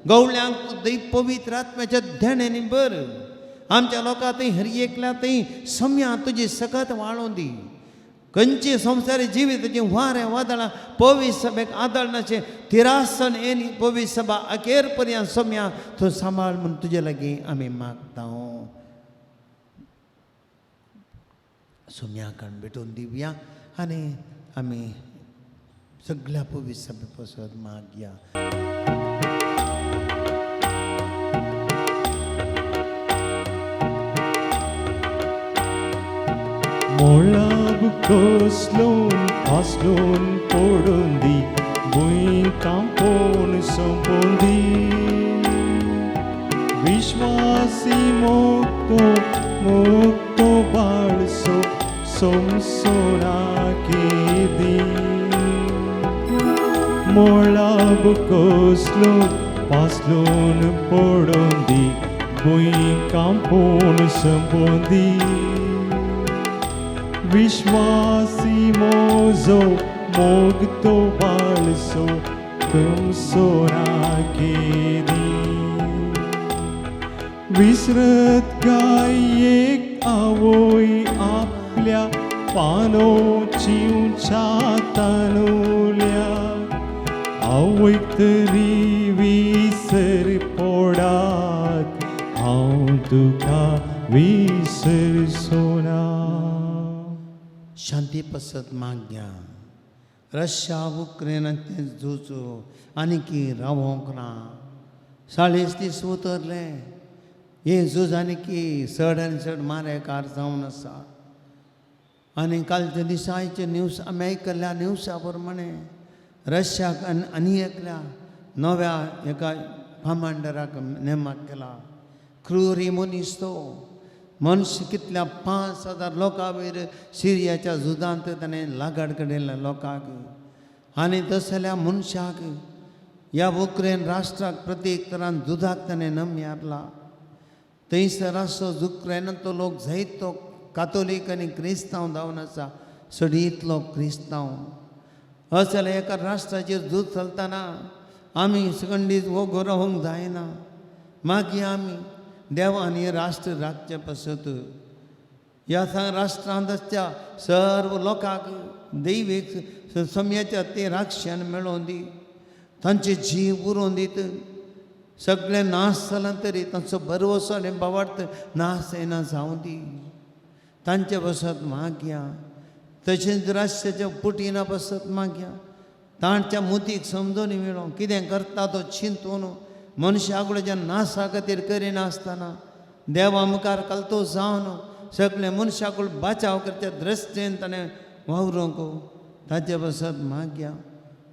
Speaker 1: गवळ्यांक तूं दै पवित्र आत्म्याच्या देण्यांनी भर. आमच्या लोकां थंय हर एकल्या थंय सम्या तुजी सकत वाळोवन दी. खंयची संवसारी जिविताचीं वारें वादळां पवित्र सभेक आदळनाशें तिरासन येनी पवित्र सभा अखेर पर्यंत सम्या तूं सांबाळ म्हूण तुजे लागीं आमी मागता. सुम्या कण भेटून दिवया आनी आमी सगळ्या पवित्र सभे पासत मागया.
Speaker 2: मोळाब कसलोन फासलोन पडून दी, भूंय कांपोवन सोंपोवन दी. विश्वासी मोगतो मोगतो बाळसो सोमसोना केदी मोळाब कोसलो पासलोन पडोन दी भूंय कांपोवन संपोवन दी विश्वासी मोजो मोग तो बाळसो तुमसोना केदी विसरत काय एक आवय आपल्या पानो चिंवच्या तानुल्या आवयक तरी विसर पडात हांव तुका विसरचोना.
Speaker 1: शांती पसत माग्या. रशिया उक्रेनाचें झूज आनीक रावोंक ना. 40 दीस उतरले. हें झूज आनीक चड आनी चड मारेकार जावन आसा. आनी कालच्या दिसा आयच्या न्यूज आमी आयकल्ल्या न्यूजा प्रमाणे रशियाक आनी एकल्या नव्या एका कमांडराक नेमक केला. क्रुरी मनीस तो मनुष्य कितल्या 5000 लोकां वयर सिरियाच्या झुजांत ताणें लागड काडिल्ल्या लोकांक. आनी तसल्या मनशाक ह्या उक्रेन राष्ट्राक प्रत्येक तरान झुजाक ताणें नमी हाडला. थंयसर आसचो उक्रेनांतलो लोक जायतो कातोलीक आनी क्रिस्तांव जावन आसा, सडीतलो क्रिस्तांव. अशें जाल्यार एका राष्ट्राचेर झूज चलतना आमी खंडीत वोगो रावंक जायना. मागीर आमी देवान हें राष्ट्र राखचें पासत ह्या राष्ट्रांत आसच्या सर्व लोकांक दैवीक समयाच्या तें राक्षण मेळोवन दी, तांचे जीव उरोवन दीत. सगळें नाश जालां तरी तांचो भरवसो आनी भावार्थ नाश येना जावं दी. तांचे पासत मागया. तशेंच राष्ट्राच्या पुटिना पासत मागया. तांच्या मुतीक समजून मेळों कितें करता तो चिंतून मनशा आगळ्याच्या नासा खातीर करिनासतना देवा मुखार कलतो जावन सगळे मनशाकूळ बाचाव करच्या दृश्टीन ताणें वावरूंक ताचे पासत मागया.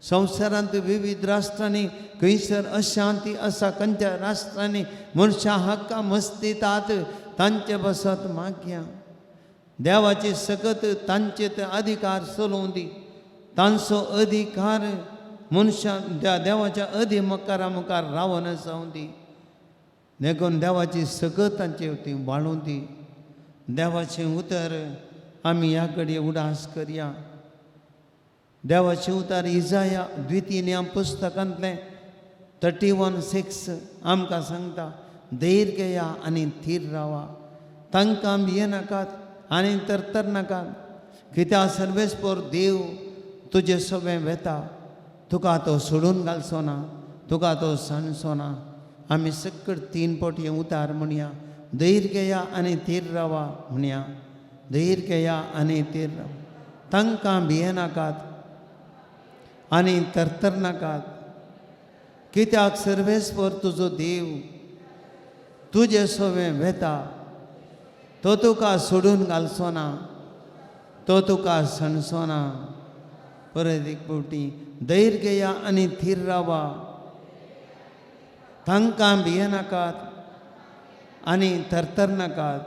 Speaker 1: संवसारांत विविध राष्ट्रांनी खंयसर अशांती आसा, खंयच्या राष्ट्रांनी मनशां हक्का मस्तितात तांचे पासत मागया. देवाची सकत तांचे ते अधिकार चलोवं दी. तांचो अधिकार मनशां देवाच्या अधिमुखारा मुखार रावन जावं दी. देखून देवाची सकत तांचे ती वाळूं दी. देवाचें उतर आमी ह्या घडये उडास करया. देवाचें उतर इजाया द्वितीय नेम पुस्तकांतलें 31:6 आमकां सांगता, धैर्य घेया आनी थीर रावा, तांकां भियेनाकात आनी तरतर नाकात, कित्याक सर्वेस्पोर देव तुजे सवें वेता, तुका तो सोडून घालचो ना, तुका तो सांडचो ना. आमी सकट 3 फावटी हें उतार म्हणया, धैर्य घेया आनी थीर रावा म्हणया, धैर्य घेया आनी थीर रावा, तांकां भियेनाकात आनी तरतर नाकात, कित्याक सर्वेस्पोर तुजो देव तुजे सवें वेता, तो तुका सोडून घालचो ना, तो तुका सांडचो ना. परत एक फावटी धैर्य घेया आनी थीर रावा, तांकां भियेनाकात आनी तरतर नाकात,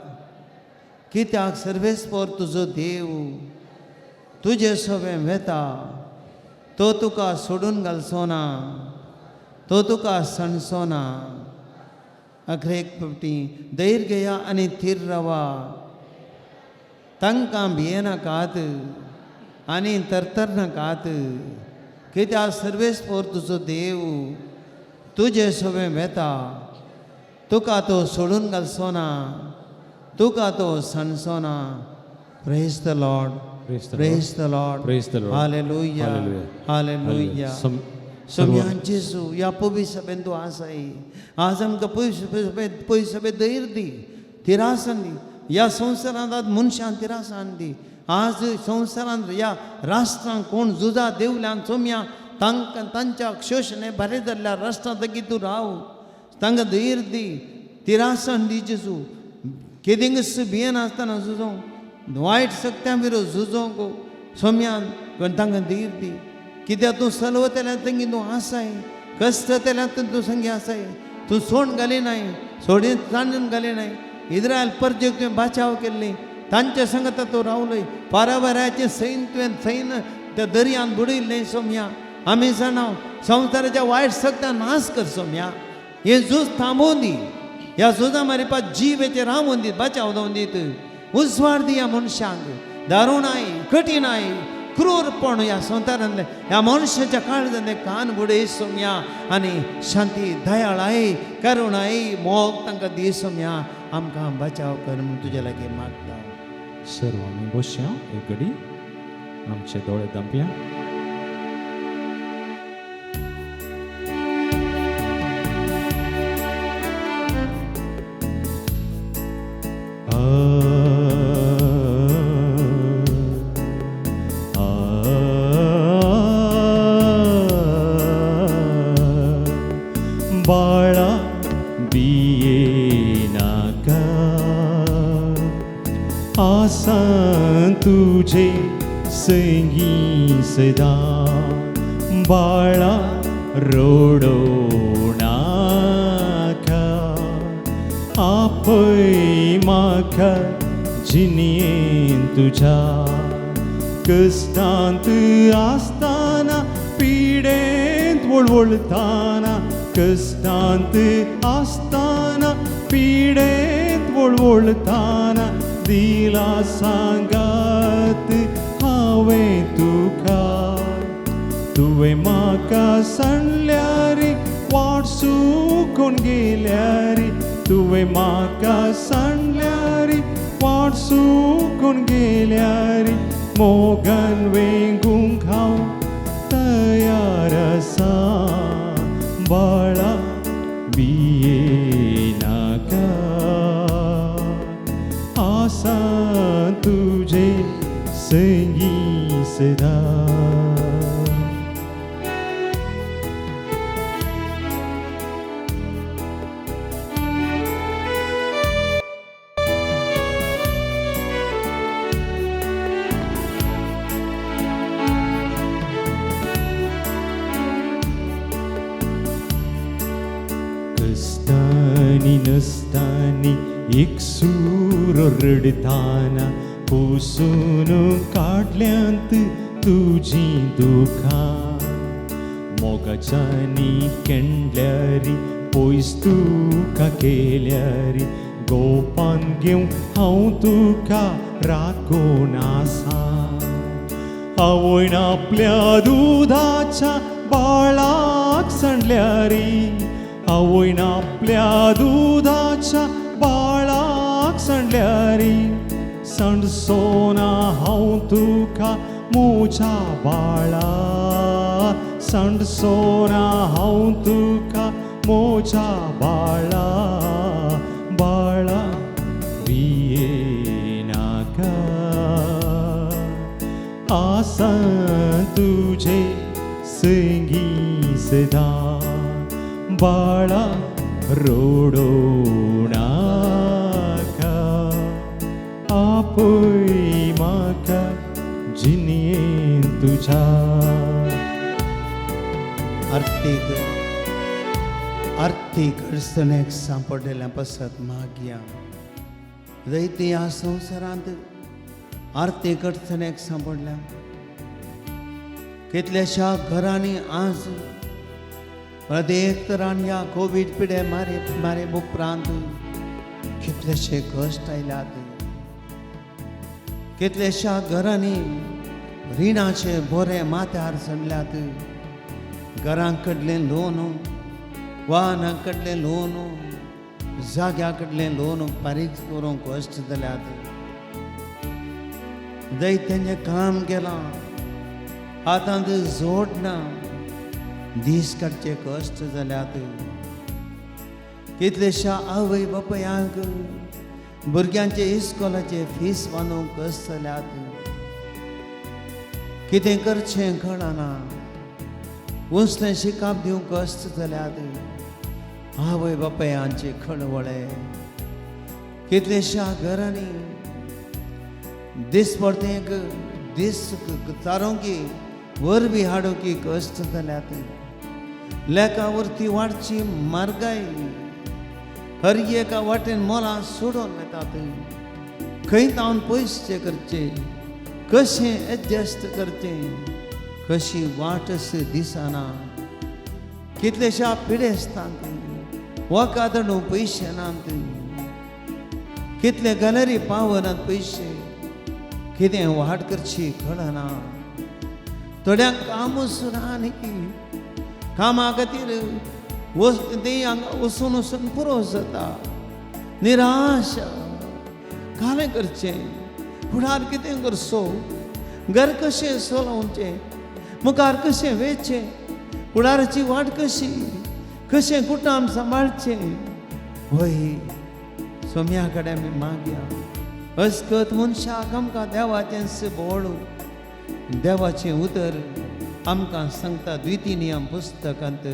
Speaker 1: कित्याक सर्वेस्पोर तुजो देव तुजे सवें वेता, तो तुका सोडून घालचो ना, तो तुका सांडचो ना. अखरेक फावटी धैर्य घेया आनी थीर रावा, तांकां भियेनाकात आनी तरतर नाकात, कित्याक सर्वेस्पोर तुजो देव तुजे सवें वेता, तुका तो सोडून घालचो ना, तुका तो सांडचो ना. Praise the Lord.
Speaker 2: Praise the Lord.
Speaker 1: Praise the Lord.
Speaker 2: Praise the Lord.
Speaker 1: Hallelujah.
Speaker 2: Hallelujah.
Speaker 1: Hallelujah.
Speaker 2: सर्व
Speaker 1: सोम्यान जेजू ह्या पवित्र सभेन तूं आसाय. आज आमकां पवित्र सभेंत धैर्य दी, तिरासन दी. ह्या संवसारांत आज मनशान तिरासान दी. आज संवसारांत ह्या राष्ट्रांत कोण झुजा देवल्यान सोम्या तांकां तांच्या शोशणे बरें जाल्ल्या राष्ट्रांत तगी तूं राव, तांकां धैर्य दी, तिरासन दी जेजू. केदिंगस भियेनासतना झुजोंक, वायट शक्त्यां विरोध झुजोंक सोम्यान तांकां धैर्य दी. कित्याक तूं सलवतल्या तंगी तूं आसाय, कश्ट जाल्यार तूं संगी आसाय. तूं सोण घाली नाय, सोडी तांडून घाली नाय. इस्रायल परजेक तुवें बाचाव केल्ली, तांच्या संगता तूं रावलोय. पारावराचें सैन तुवें सैन त्या दर्यान बुडयल्लें सोमया. आमी जाणा संवसाराच्या वायट सगळ्या नाश कर सोमया. हें झूज थांबोवन दी, ह्या झुजा मारिपा जीव रावून दीत, बचाव जावन दीत. उजवाड दी ह्या मनशांक. दारुणाय, कठीणाय, क्रूरपण ह्या संवसारांतलें ह्या मनशाच्या काळजांतलें कान बुडय सोमया आनी शांती, दयाळाय, करुणाय, मोग तांकां दी सोमया. आमकां बचाव कर म्हूण तुज्या लागीं मागता.
Speaker 2: सर्व आमी बसया एक घडी, आमचे दोळे धांपया. बाळा बिये नाका आसा तुझे संगी सदा, बाळा रोडो नाका आपय म्हाका जिणेन तुज्या. कश्टांत आसतना पिडेंत वळवळटाना, कश्टांत आसतना पिडेंत वळवळटाना, दिला सांगात हांवें तुका. तुवें म्हाका सांडल्यार वाट चुकून गेल्यार, तुवें म्हाका सांडल्यार वाट चुकून गेल्यार, मोगान वेंगूंक हांव तयार आसा. बाळा बिये नाका आसा तुझे संगी सदा. कश्टांनी नसतानी एकसूर रडटाना, पुसून काडल्यांत तुजीं दुखां. मोगाच्यानी केंडल्यारी पयस तुका केल्यारी, गोपान घेवन हांव तुका राखून आसा. आवयन आपल्या दुदाच्या बाळाक सांडल्यारी, आवयन आपल्या दुदाच्या बाळाक सांडल्यारी, सांडसोना हांव तुका म्हज्या बाळा, सांडसोना हांव तुका म्हज्या बाळा. बाळा भिये नाका आसा तुझे संगी सदा, बाळा रोडो नाका आपय म्हाका जिणेन तुज्या.
Speaker 1: आर्थीक आर्थीक अडचणेक सांपडलेल्या पासत मागया. जैती ह्या संवसारांत आर्थीक अडचणेक सांपडल्या. कितल्याश्या घरांनी आज प्रत्येक तरान ह्या कोवीड पिडे मारे मारे उपरांत कितलेशे कश्ट आयल्यात. कितल्याश्या घरांनी रिणाचे बोरे माथ्यार सणल्यात. घरां कडलें लोन, वाहनां कडलें लोन, जाग्या कडलें लोन फारीक करूंक कश्ट जाल्यात. दैत्यांचें काम केलां, हातांत जोड ना, दीस काडचे कश्ट जाल्यात. कितलेश्या आवय बापायांक भुरग्यांचे इस्कोलाचे फीस बांदूंक कश्ट जाल्यात. कितें करचें कळना, उंचलें शिकाप दिवंक कश्ट जाल्यात. आवय बापायांचे खळवळे. कितलेश्या घरांनी दीस परतेक दीस चारोंकी वरवीं हाडूंक कश्ट जाल्यात. लेखा वरती वाडची म्हारगाय, हर एका वाटेन मोलां सोडून वतात. खंय तावन पयशे करचे, कशें एडजस्ट करचें, कशी वाट अशी दिसना. कितलेश्या पिडेस्तांक वखद न्हू पयशे नात, कितले गॅलरी पावनात पयशे, कितें वाट करची कळना. थोड्यांक कामूच ना आनी कामा खातीर ते हांगा वचून वचून पुरो जाता. निराश, कालें करचें, फुडार कितें करचो, घर कशें चलोवचें, मुखार कशें वेचें, फुडाराची वाट कशी, कशें कुटुंब सांबाळचें. वय सोम्या कडेन आमी मागया. अस्कत मनशाक आमकां देवाचें बोळ, देवाचें उतर आमकां सांगता द्वितीय नियम पुस्तकांत,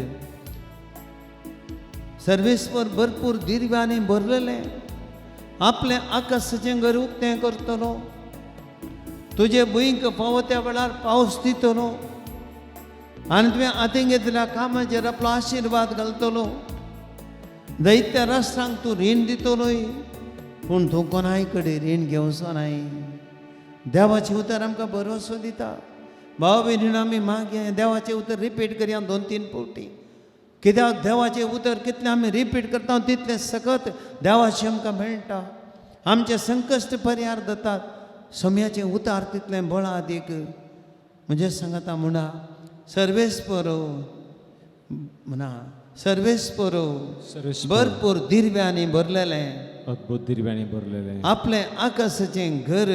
Speaker 1: सर्वेस्पर भरपूर दिर्व्यांनी भरलेलें आपलें आकाशाचें घर उक्तें करतलो, तुजे भुंयक फावो त्या वेळार पावस दितलो आनी तुवें हातीन घेतल्या कामाचेर आपलो आशिर्वाद घालतलो. दैत्य राष्ट्रांक तूं रीण दितलोय, पूण तूं कोणाय कडेन रीण घेवचो नाय. देवाचें उतर आमकां भरोसो दिता. भाव भयणीन आमी मागीर देवाचें उतर रिपीट करया 2-3 फावटी, कित्याक देवाचें उतर कितलें आमी रिपीट करता तितलें सकत देवाचें आमकां मेळटा. आमचें संकश्ट परिहार जातात. सोम्याचें उतार तितलें बळादीक. म्हणजे सांगता म्हणा सर्वेस्पर, म्हणा सर्वेस्पर भरपूर दिर्व्यांनी भरलेलें,
Speaker 2: अद्भुत दिर्व्यांनी भरलेलें
Speaker 1: आपलें आकाशाचें घर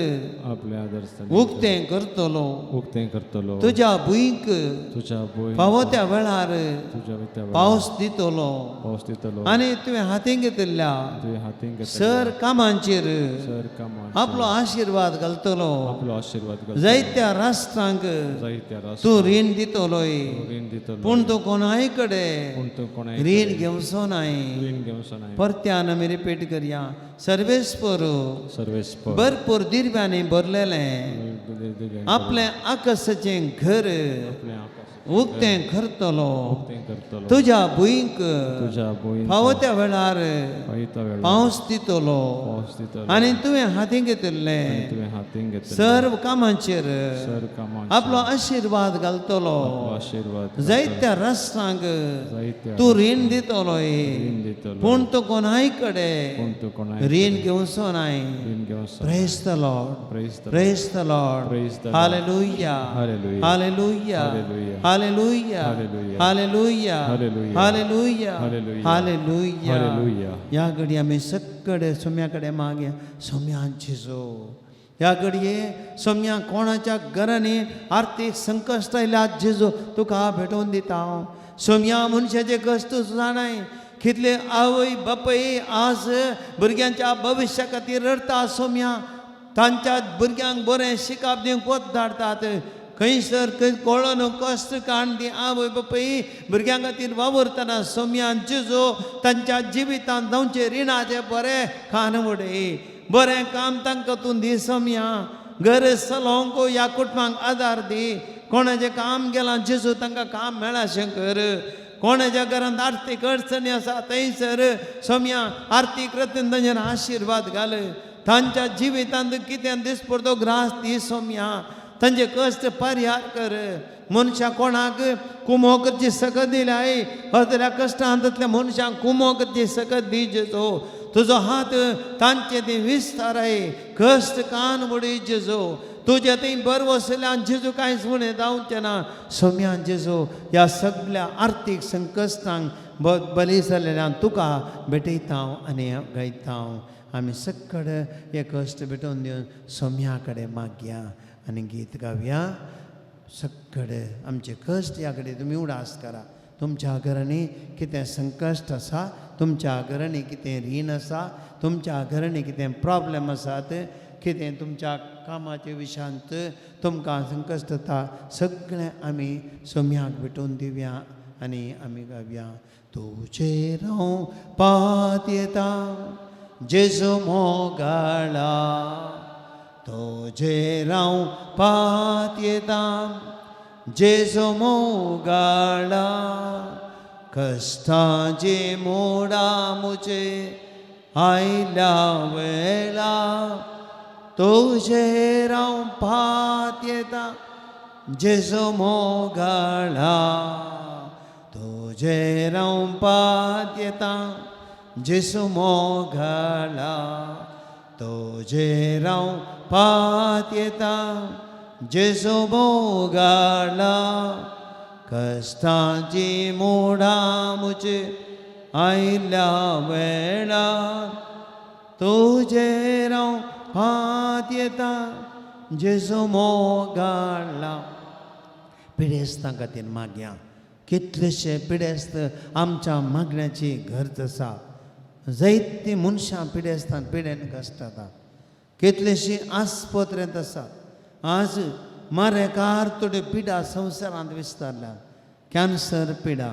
Speaker 2: आपलें आदर्श
Speaker 1: उक्तें करतलो,
Speaker 2: उक्तें करतलो,
Speaker 1: तुज्या भुंयक
Speaker 2: तुज्या भूंय
Speaker 1: फावो त्या वेळार
Speaker 2: तुज्या
Speaker 1: पावस दितलो,
Speaker 2: पावस दितलो
Speaker 1: आनी तुवें हातीन घेतिल्ल्या
Speaker 2: तुवें हातीन घेतिल्ल्या
Speaker 1: सर कामांचेर
Speaker 2: सर कामां
Speaker 1: आपलो आशिर्वाद घालतलो,
Speaker 2: आपलो आशिर्वाद घालतलो,
Speaker 1: जायत्या राष्ट्रांक
Speaker 2: जायत्या राष्ट्रांक
Speaker 1: तूं रीण दितलोय,
Speaker 2: रीण दितलो,
Speaker 1: पूण तूं कोणाय कडेन
Speaker 2: पूण तूं कोणाय
Speaker 1: रीण घेवचो नाय.
Speaker 2: रीण घेवचो नाय.
Speaker 1: परत्यान आमी रिपीट करया. सर्वेस्पर
Speaker 2: सर्वेस्पर
Speaker 1: भरपूर दिर्व्यांनी भरलेलें आपलें आकाशाचें घर उक्तें करतलो, तुज्या भुंयक
Speaker 2: तुज्या भूंय
Speaker 1: फावो त्या वेळार पावस दितलो आनी तुवें हातीन घेतिल्लें
Speaker 2: तुवें हातीन घेतिल्लें
Speaker 1: सर्व कामांचेर
Speaker 2: सर कामां
Speaker 1: आपलो आशिर्वाद घालतलो,
Speaker 2: आशिर्वाद
Speaker 1: जायत्या राष्ट्रांक
Speaker 2: जायत्या
Speaker 1: तूं रीण दितलोय,
Speaker 2: रीण दितलो,
Speaker 1: पूण तूं कोणाय कडेन
Speaker 2: पूण तूं कोणाय
Speaker 1: रीण घेवचो नाय.
Speaker 2: रीण घेवचो.
Speaker 1: Praise the Lord,
Speaker 2: praise the
Speaker 1: praise the Lord,
Speaker 2: praise the
Speaker 1: hallelujah,
Speaker 2: hallelujah,
Speaker 1: hallelujah,
Speaker 2: hallelujah,
Speaker 1: hallelujah,
Speaker 2: hallelujah,
Speaker 1: hallelujah,
Speaker 2: hallelujah,
Speaker 1: hallelujah,
Speaker 2: hallelujah,
Speaker 1: hallelujah.
Speaker 2: Hallelujah.
Speaker 1: ह्या घडये आमी सगळे सोम्या कडेन मागया, सोम्यान जेजू ह्या घडये सोम्या कोणाच्या घरांनी आर्थीक संकश्ट आयल्या जेजू तुका भेटोवन दिता हांव. सोम्या मनशाचे कश्ट जाणाय, कितले आवय बापूय आज भुरग्यांच्या भविश्या खातीर रडटा सोम्या, तांच्या भुरग्यांक बरें शिकप दिवंक वत धाडटात, खंयसर खंय कळोन कश्ट काडून ती आवय बापूय भुरग्यां खातीर वावुरतना सोम्यान जेजू तांच्या जिवितांत जावचे रिणाचे बरें खान उडय, बरें काम तांकां तूं दी सोम्या, घर चलोवंक ह्या कुटुंबांक आदार दी. कोणाचें काम गेलां जेजू तांकां काम मेळाशें कर. कोणाच्या घरांत आर्थीक अडचणी आसा थंयसर सोम्या आर्थीक रतीन तांचेर आशिर्वाद घाल. तांच्या जिवितांत कितें दिसपडतो ग्रास दी सोम्या, तांचे कश्ट परिहार कर. मनशां कोणाक कुमो करची सकत दिल्याय असल्या कश्टांतल्या मनशांक कुमो करची सकत दी जेजू. तुजो हात तांचे ते विस्ताराय, कश्ट कान उडय जेजू. तुज्या थंय बरवसल्यान जेजू कांयच उणें जावचें ना. सोम्यान जेजू ह्या सगल्या आर्थीक संकश्टांक बली जाल्ल्यान तुका भेटयता हांव आनी गायता हांव. आमी सगळे हे कश्ट भेटोवन दिवन सोम्या कडेन मागया आनी गीत गावया. सगळे आमचे कश्ट ह्या कडेन तुमी उडास करा. तुमच्या घरांनी कितें संकश्ट आसा, तुमच्या घरांनी कितें रीण आसा, तुमच्या घरांनी कितें प्रॉब्लम आसात, कितें तुमच्या कामाच्या विशयांत तुमकां संकश्ट येता, सगळें आमी सोम्याक भेटोवन दिवया आनी आमी गावया. तुजेर हांव पात येता जेजू मोगाळा, तुजेर हांव पात येता जेजू मोगाळा, कश्टांचे मोडा मुजे आयल्या वेळा, तुजेर हांव पातयेता जेजू मोगाळा, तुजेर हांव पातयेता जेजू मोगाळा, तुजेर हांव पातयेता जेजू मोगाळा. कश्टांची मोडां म्हजे आयल्या वेळार तुजेर हांव पातयेता जेजू मोगाळा. पिडेस्तां खातीर मागया. कितलेशे पिडेस्त आमच्या मागण्याची गरज आसा. जायतीं मनशां पिडेस्तान पिडेन कश्टातात. कितलेशीं आस्पत्रेंत आसा. आज मारेकार थोड्यो पिडा संवसारांत विस्तारल्या. कॅन्सर पिडा,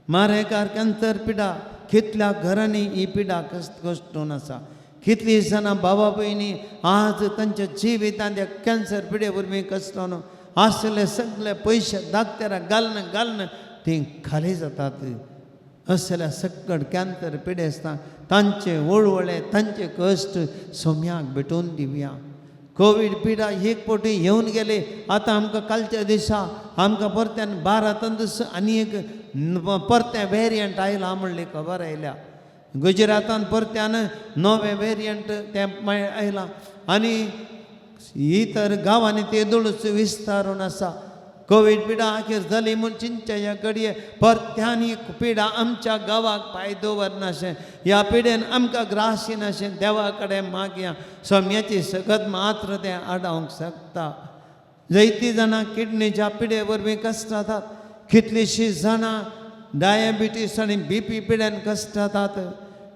Speaker 1: मारेकार कॅन्सर पिडा, कितल्या घरांनी ही पिडा कश्ट कश्टून आसा. कितलीं जाणां बाबा भयणी आज तांच्या जिवितांत त्या कॅन्सर पिडे वरवीं कश्टून आसले सगळे पयशे दाक्तेराक घालून घालून तीं खाली जातात. असल्या सकट कॅन्सर पिडेस्तां तांचे वळवळे तांचे कश्ट सोम्याक भेटोवन दिवया. कोवीड पिडा एक फावटी येवन गेले. आतां आमकां कालच्या दिसा आमकां परत्यान भारतांत आनी एक परतें वेरियंट आयला म्हणली खबर आयल्या. गुजरातान परत्यान नवें वेरियंट तें मागीर आयलां आनी ही तर गांवांनी तेदोळूच विस्तारून आसा. कोवीड पिडा आखेर जाली म्हूण चिंतच्या घडये परत्यान ही पिडा आमच्या गांवाक पांय दवरनाशें, ह्या पिडेन आमकां ग्रास येनाशें देवा कडेन मागया. सोम्याची सकत मात्र तें आडावंक शकता. जायतीं जाणां किडनीच्या पिडे वरवीं कश्टातात. कितलींशीं जाणां डायबिटीस आनी बीपी पिड्यान कश्टातात.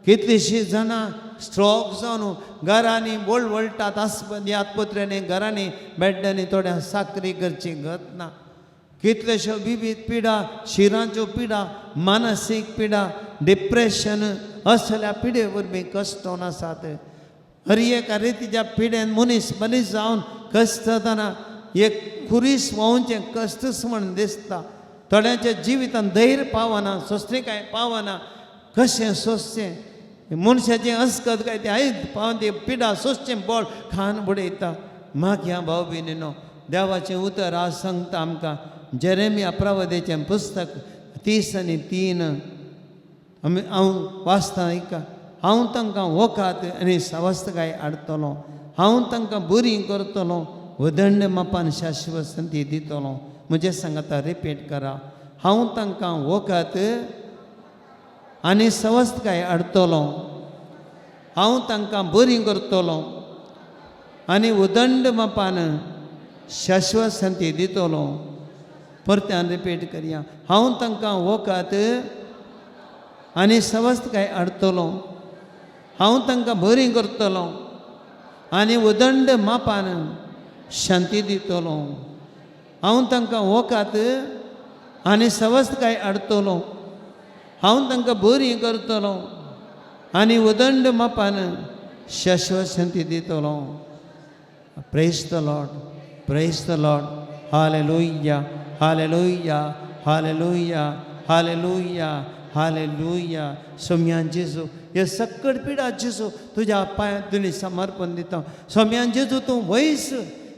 Speaker 1: कितलींशीं जाणां स्ट्रोक जावन घरांनी वळवळटात. आस्पत्र्यांनी घरांनी बेड्ड्यांनी थोड्या साकरी करची गत ना. कितल्योश्यो विविध पिडा, शिरांच्यो पिडा, मानसीक पिडा, डिप्रेशन असल्या पिडे वरवीं कश्टोन आसात. हर एका रितीच्या पिडेन मनीस मनीस जावन कश्टतना एक खुरीस व्हांवचें कश्टच म्हण दिसता. थोड्यांच्या जिवितान धैर्य पावना, सोंसणीकाय पावना. कशें सोंसचें मनशाचें अस्कत काय तें आयज पावन ती पिडा सोंसचें बळ खान बुडयता. मागया भाव भयणीनो, देवाचें उतर आज सांगता आमकां. जेरेमिया प्रवादेचें पुस्तक 33 आमी हांव वाचतां आयका. हांव तांकां वखात आनी सवस्तकाय हाडटलो, हांव तांकां बरी करतलो, उदंड मापान शाश्वत संती दितलो. म्हजें सांगता रिपीट करा. हांव तांकां वखत आनी सवस्तकाय हाडटलो, हांव तांकां बरी करतलो आनी उदंड मापान शाश्वत संती दितलो. परत्यान रिपीट करया. हांव तांकां वखत आनी सवस्तकाय हाडटलो, हांव तांकां बरी करतलो आनी उदंड मापान शांती दितलो. हांव तांकां वखत आनी सवस्तकाय हाडटलो, हांव तांकां बरी करतलो आनी उदंड मापान शाश्वत शांती दितलो. Praise the Lord, praise the Lord. Hallelujah, hallelujah, hallelujah, hallelujah, hallelujah. सोम्यान जेजू, हे सक्कड पिडा जेजू तुज्या पांयांत तुमी समर्पण दिता. सोम्यान जेजू, तूं वयस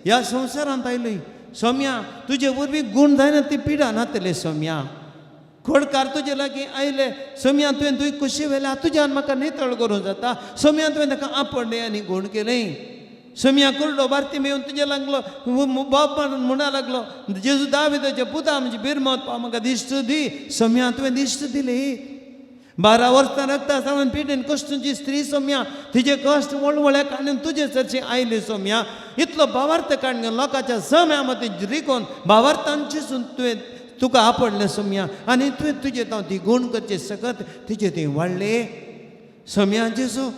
Speaker 1: ह्या संवसारांत आयली. सोम्या, तुजे वरवीं गूण जायना ती पिडा नातले. सोम्या, खोडकार तुजे लागीं आयले. सोम्या, तुवें तुवें कुशी व्हेल्या, तुज्यान म्हाका नितळ करूं जाता. सोम्या, तुवें ताका आपडलें आनी गूण केलें. सोम्या, कुरडो भारती मेळून तुजे लागलो बाब म्हणा लागलो, जेजू दाविदाचे पुता, म्हजी बिरमत पाव, म्हाका दिश्ट दी. सोम्या, तुवें दिश्ट दिली. 12 वर्सां रक्ता सावन पिडेन कश्टची स्त्री सोम्या, तिजे कश्ट वळवळे काडून तुजे सरशी आयली. सोम्या, इतलो भावार्थ काडून लोकांच्या सम्या मदीं रिकोन भावार्थांची तुवें तुका आपडलें. सोम्या, आनी तुवें तुजे तांव ती गूण करचे सकत तिजे ती वाडले. सोम्या जेजू,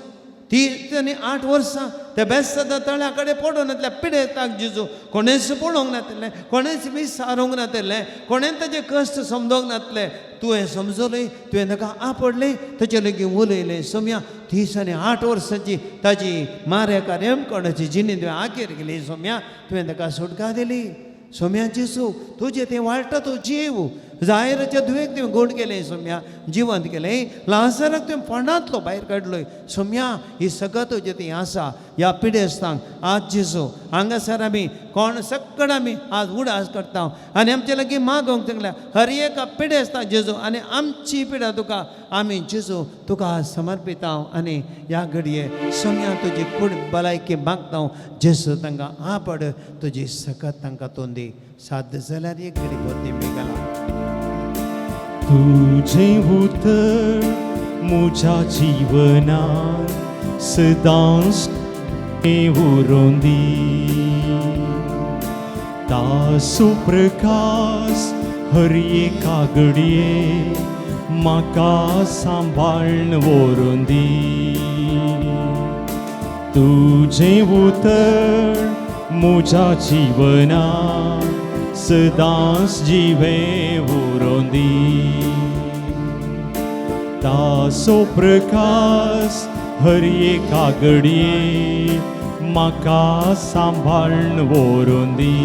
Speaker 1: ती आनी 8 वर्सां त्या बेस्तादा तळ्या कडेन पडून नातल्या पिडेताक जेजू कोणेच पळोवंक नातलें, कोणेच विचारूंक नातलें, कोणें ताजे कश्ट समजोंक नातले. तुवें समजलें, तुवें ताका आपडलें, ताचे लागीं उलयलें. सोम्या, 30 आनी 8 वर्सांची ताजी मारेकार येमकोणाची जिणी तुवें आखेर केली. सोम्या, तुवें ताका सुटका दिली. सोम्या जेजू, तुजें तें वाळटा तो जीव जायराच्या धुवेक तुवें गोड केलें सोम्या, जिवंत केलें, लाजराक तुवें फोंडांतलो भायर काडलोय सोम्या. ही सगळं तुजें ती आसा ह्या पिडेस्तांक आज जेजू हांगासर आमी कोण सगळं आमी आज उडास करता आनी आमचे लागीं मागोवंक सांगल्या हर एका पिडेस्ताक जेजू आनी आमची पिडा तुका आमी जेजू तुका आज समर्पिता आनी ह्या घडये सोम्या तुजी कूड भलायकी मागता जेजू तांकां आपड तुजी सकत तांकां तोंदी साध्य जाल्यार एक घडी भरती मेगला.
Speaker 2: तुझे उतर म्हज्या जिवनान सदांच उरों दी, तासो प्रकाश हर एका घडये म्हाका सांबाळून व्हरों दी. तुझे उतर म्हज्या जिवनान सदांच जिवें उरों दी, तासो प्रकाश हर एका घडये म्हाका सांबाळून व्हरों दी.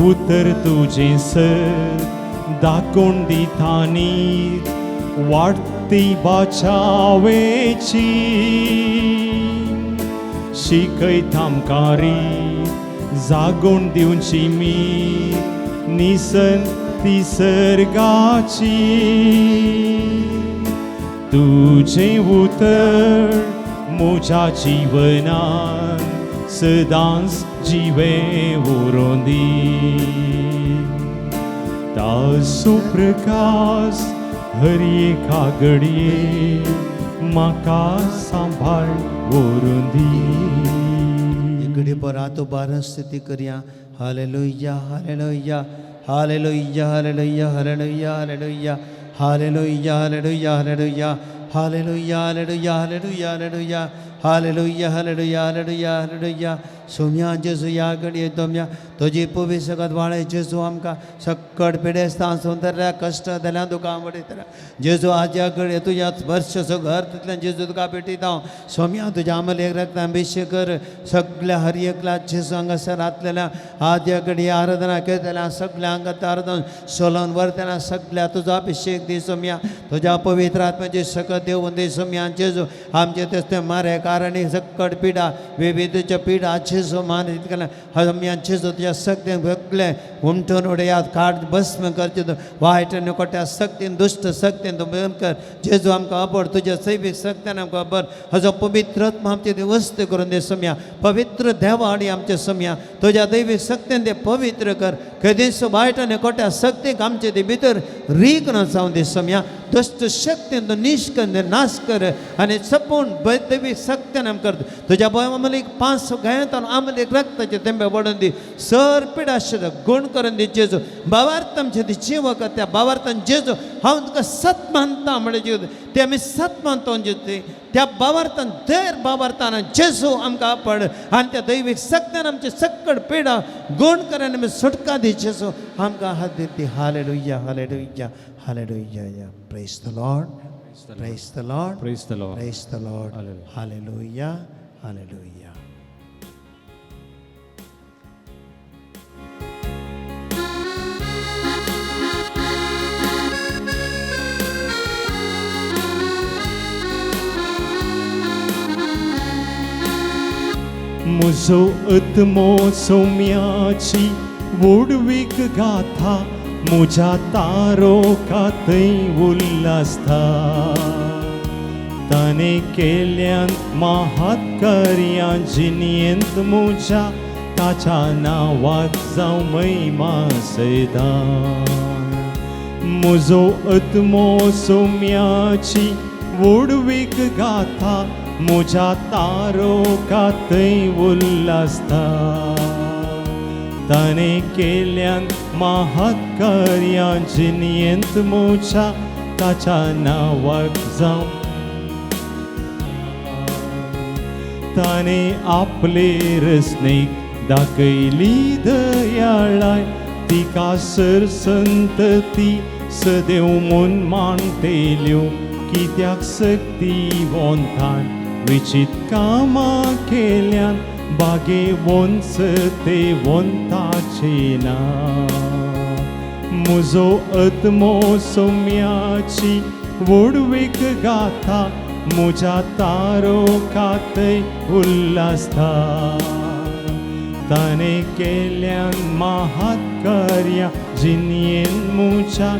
Speaker 2: उतर तुजें सर दाखोवन दिता नीत वाडटी बाचावेची, शिकयता आमकां रीत जागोवन दिवची मीत निसन ती सर्गाची. तुझें उतर म्हज्या जिवनान सदांच जिवें उरों दी, तासो प्रकाश हर एका घडये म्हाका सांबाळ व्हरों दी.
Speaker 1: घडी पर बारा स्थिती करया. Hallelujah hallelujah hallelujah hallelujah hallelujah hallelujah hallelujah hallelujah hallelujah hallelujah hallelujah hallelujah hallelujah hallelujah hallelujah hallelujah hallelujah. Saumya जेजू ह्या घडये दोम्या तुजी पवी सगळ्यात वाळे जेजू आमकां सक्कड पिडेस्तां सौंदर्या कश्ट जाल्यार तुका वडयतल्या जेजू आज ह्या घडये तुज्या वर्षसो घर तितल्यान जेजू तुका भेटयता हांव. सोम्या तुज्या आमलेक रक्तान अभिशेक कर सगळ्या हर एकल्या जेजू हांगासर आसलेल्या आज ह्या घडये आराधना करतल्या सगळ्या हांगात आराधन सोलोन व्हरतना सगळ्या तुजो अभिशेक दी सोम्या. तुज्या पवित्र आत्म्याची सकत देवून दी सोम्या जेजू आमचे तें मारे कारण सक्कड पिडा विविधच्या पिडा जेजू मान सोम्या जेजू तुज्या शक्तीन सगळें उमटून उडयात काड भस्म करचे तूं वायट नकोट्या शक्तीन दुश्ट शक्तीन तूं बंद कर जेजू आमकां अबर तुज्या सैमीक शक्त्यान आमकां अबर हजो पवित्र आत्मा आमचे ती वस्त करून दे सोम्या. पवित्र देवा आनी आमचे सोम्या तुज्या दैवीक शक्तीन ते पवित्र कर केदीस वायट नकोट्या शक्तीक आमचे ती भितर रीक ना जावन दे सोम्या. दुश्ट शक्तीन तूं निश्कंद नाश कर आनी सपून दैवीक शक्त्यान आमकां कर तुज्या भंय आमलेक 5 गायत आमलेक रक्ताचे तेंबे वडून दी सर पिडाशे गुण करून दी जेजू. भावार्थ आमचे ती जीव त्या भावार्थान जेजू हांव तुका सत मानता म्हणजे जेजू ते आमी सत मानता जेजू त्या भावार्थान धैर भावार्थान जेजू आमकां पड आनी त्या दैवीक शक्त्यान आमचे सक्कड पिडा गुण करून आमी सुटका दी जेजू आमकां हात दी. Hallelujah hallelujah hallelujah. Praise the Lord praise the Lord
Speaker 2: praise the Lord
Speaker 1: praise the Lord. Hallelujah hallelujah.
Speaker 2: म्हजो आत्मो सोम्याची व्हडवीक गाथा म्हज्या तारोका थंय उल्लासता, ताणें केल्यान महात्कार्यां जिणेंत म्हज्या ताच्या नांवाक जावं महिमा सदां. म्हजो आत्मो सोम्याची व्हडवीक गाथा म्हज्या तारोका थंय उल्लासता, ताणें केल्यान महात्कार्यां जिणेंत म्हज्या ताच्या नांवाक जावं. ताणें आपले रचनेक दाखयली दयाळाय तिका सर संतती सदैव म्हूण मानतेल्यो, कित्याक सक्ती वोंतान विचित कामां केल्यान बागे वोंस ते वोंताचे ना. मुजो आत्मो सोम्याची व्हडवीक गाथा मुज्या तारो कातय उल्हासता. ताणें केल्यान महात्कार्या जिणेन मुज्या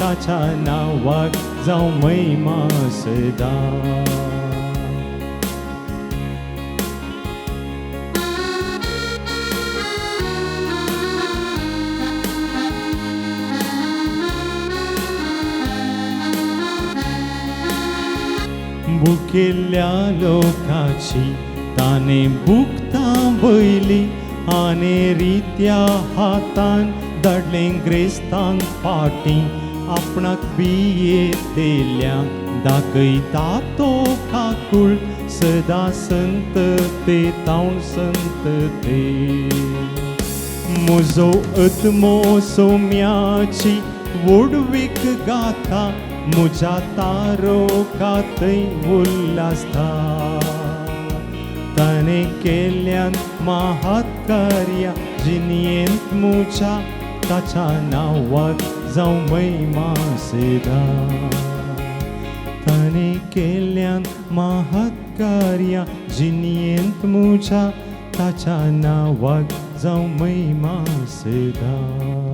Speaker 2: ताच्या नांवाक जावं महिमा सदां. भुकेल्ल्या लोकाची ताणें भुकतां वयली आनी रित्या हातान धाडलें ग्रेस्तांक फाटीं. आपणाक भियेतेल्यांक दाखयता तो काकूळ सदां संत ते तावन संत ते. मुजो आत्मो सोम्याची व्हडवीक गाथा मुज्या तारो कातय उल्हासता. ताणें केल्यान महात्कार्या जिणेंत मुज्या ताच्या नांवाक जावं महिमा सदां. ताणें केल्यान महात्कार्या जिणेंत मुज्या ताच्या नांवाक जावं महिमा सदां.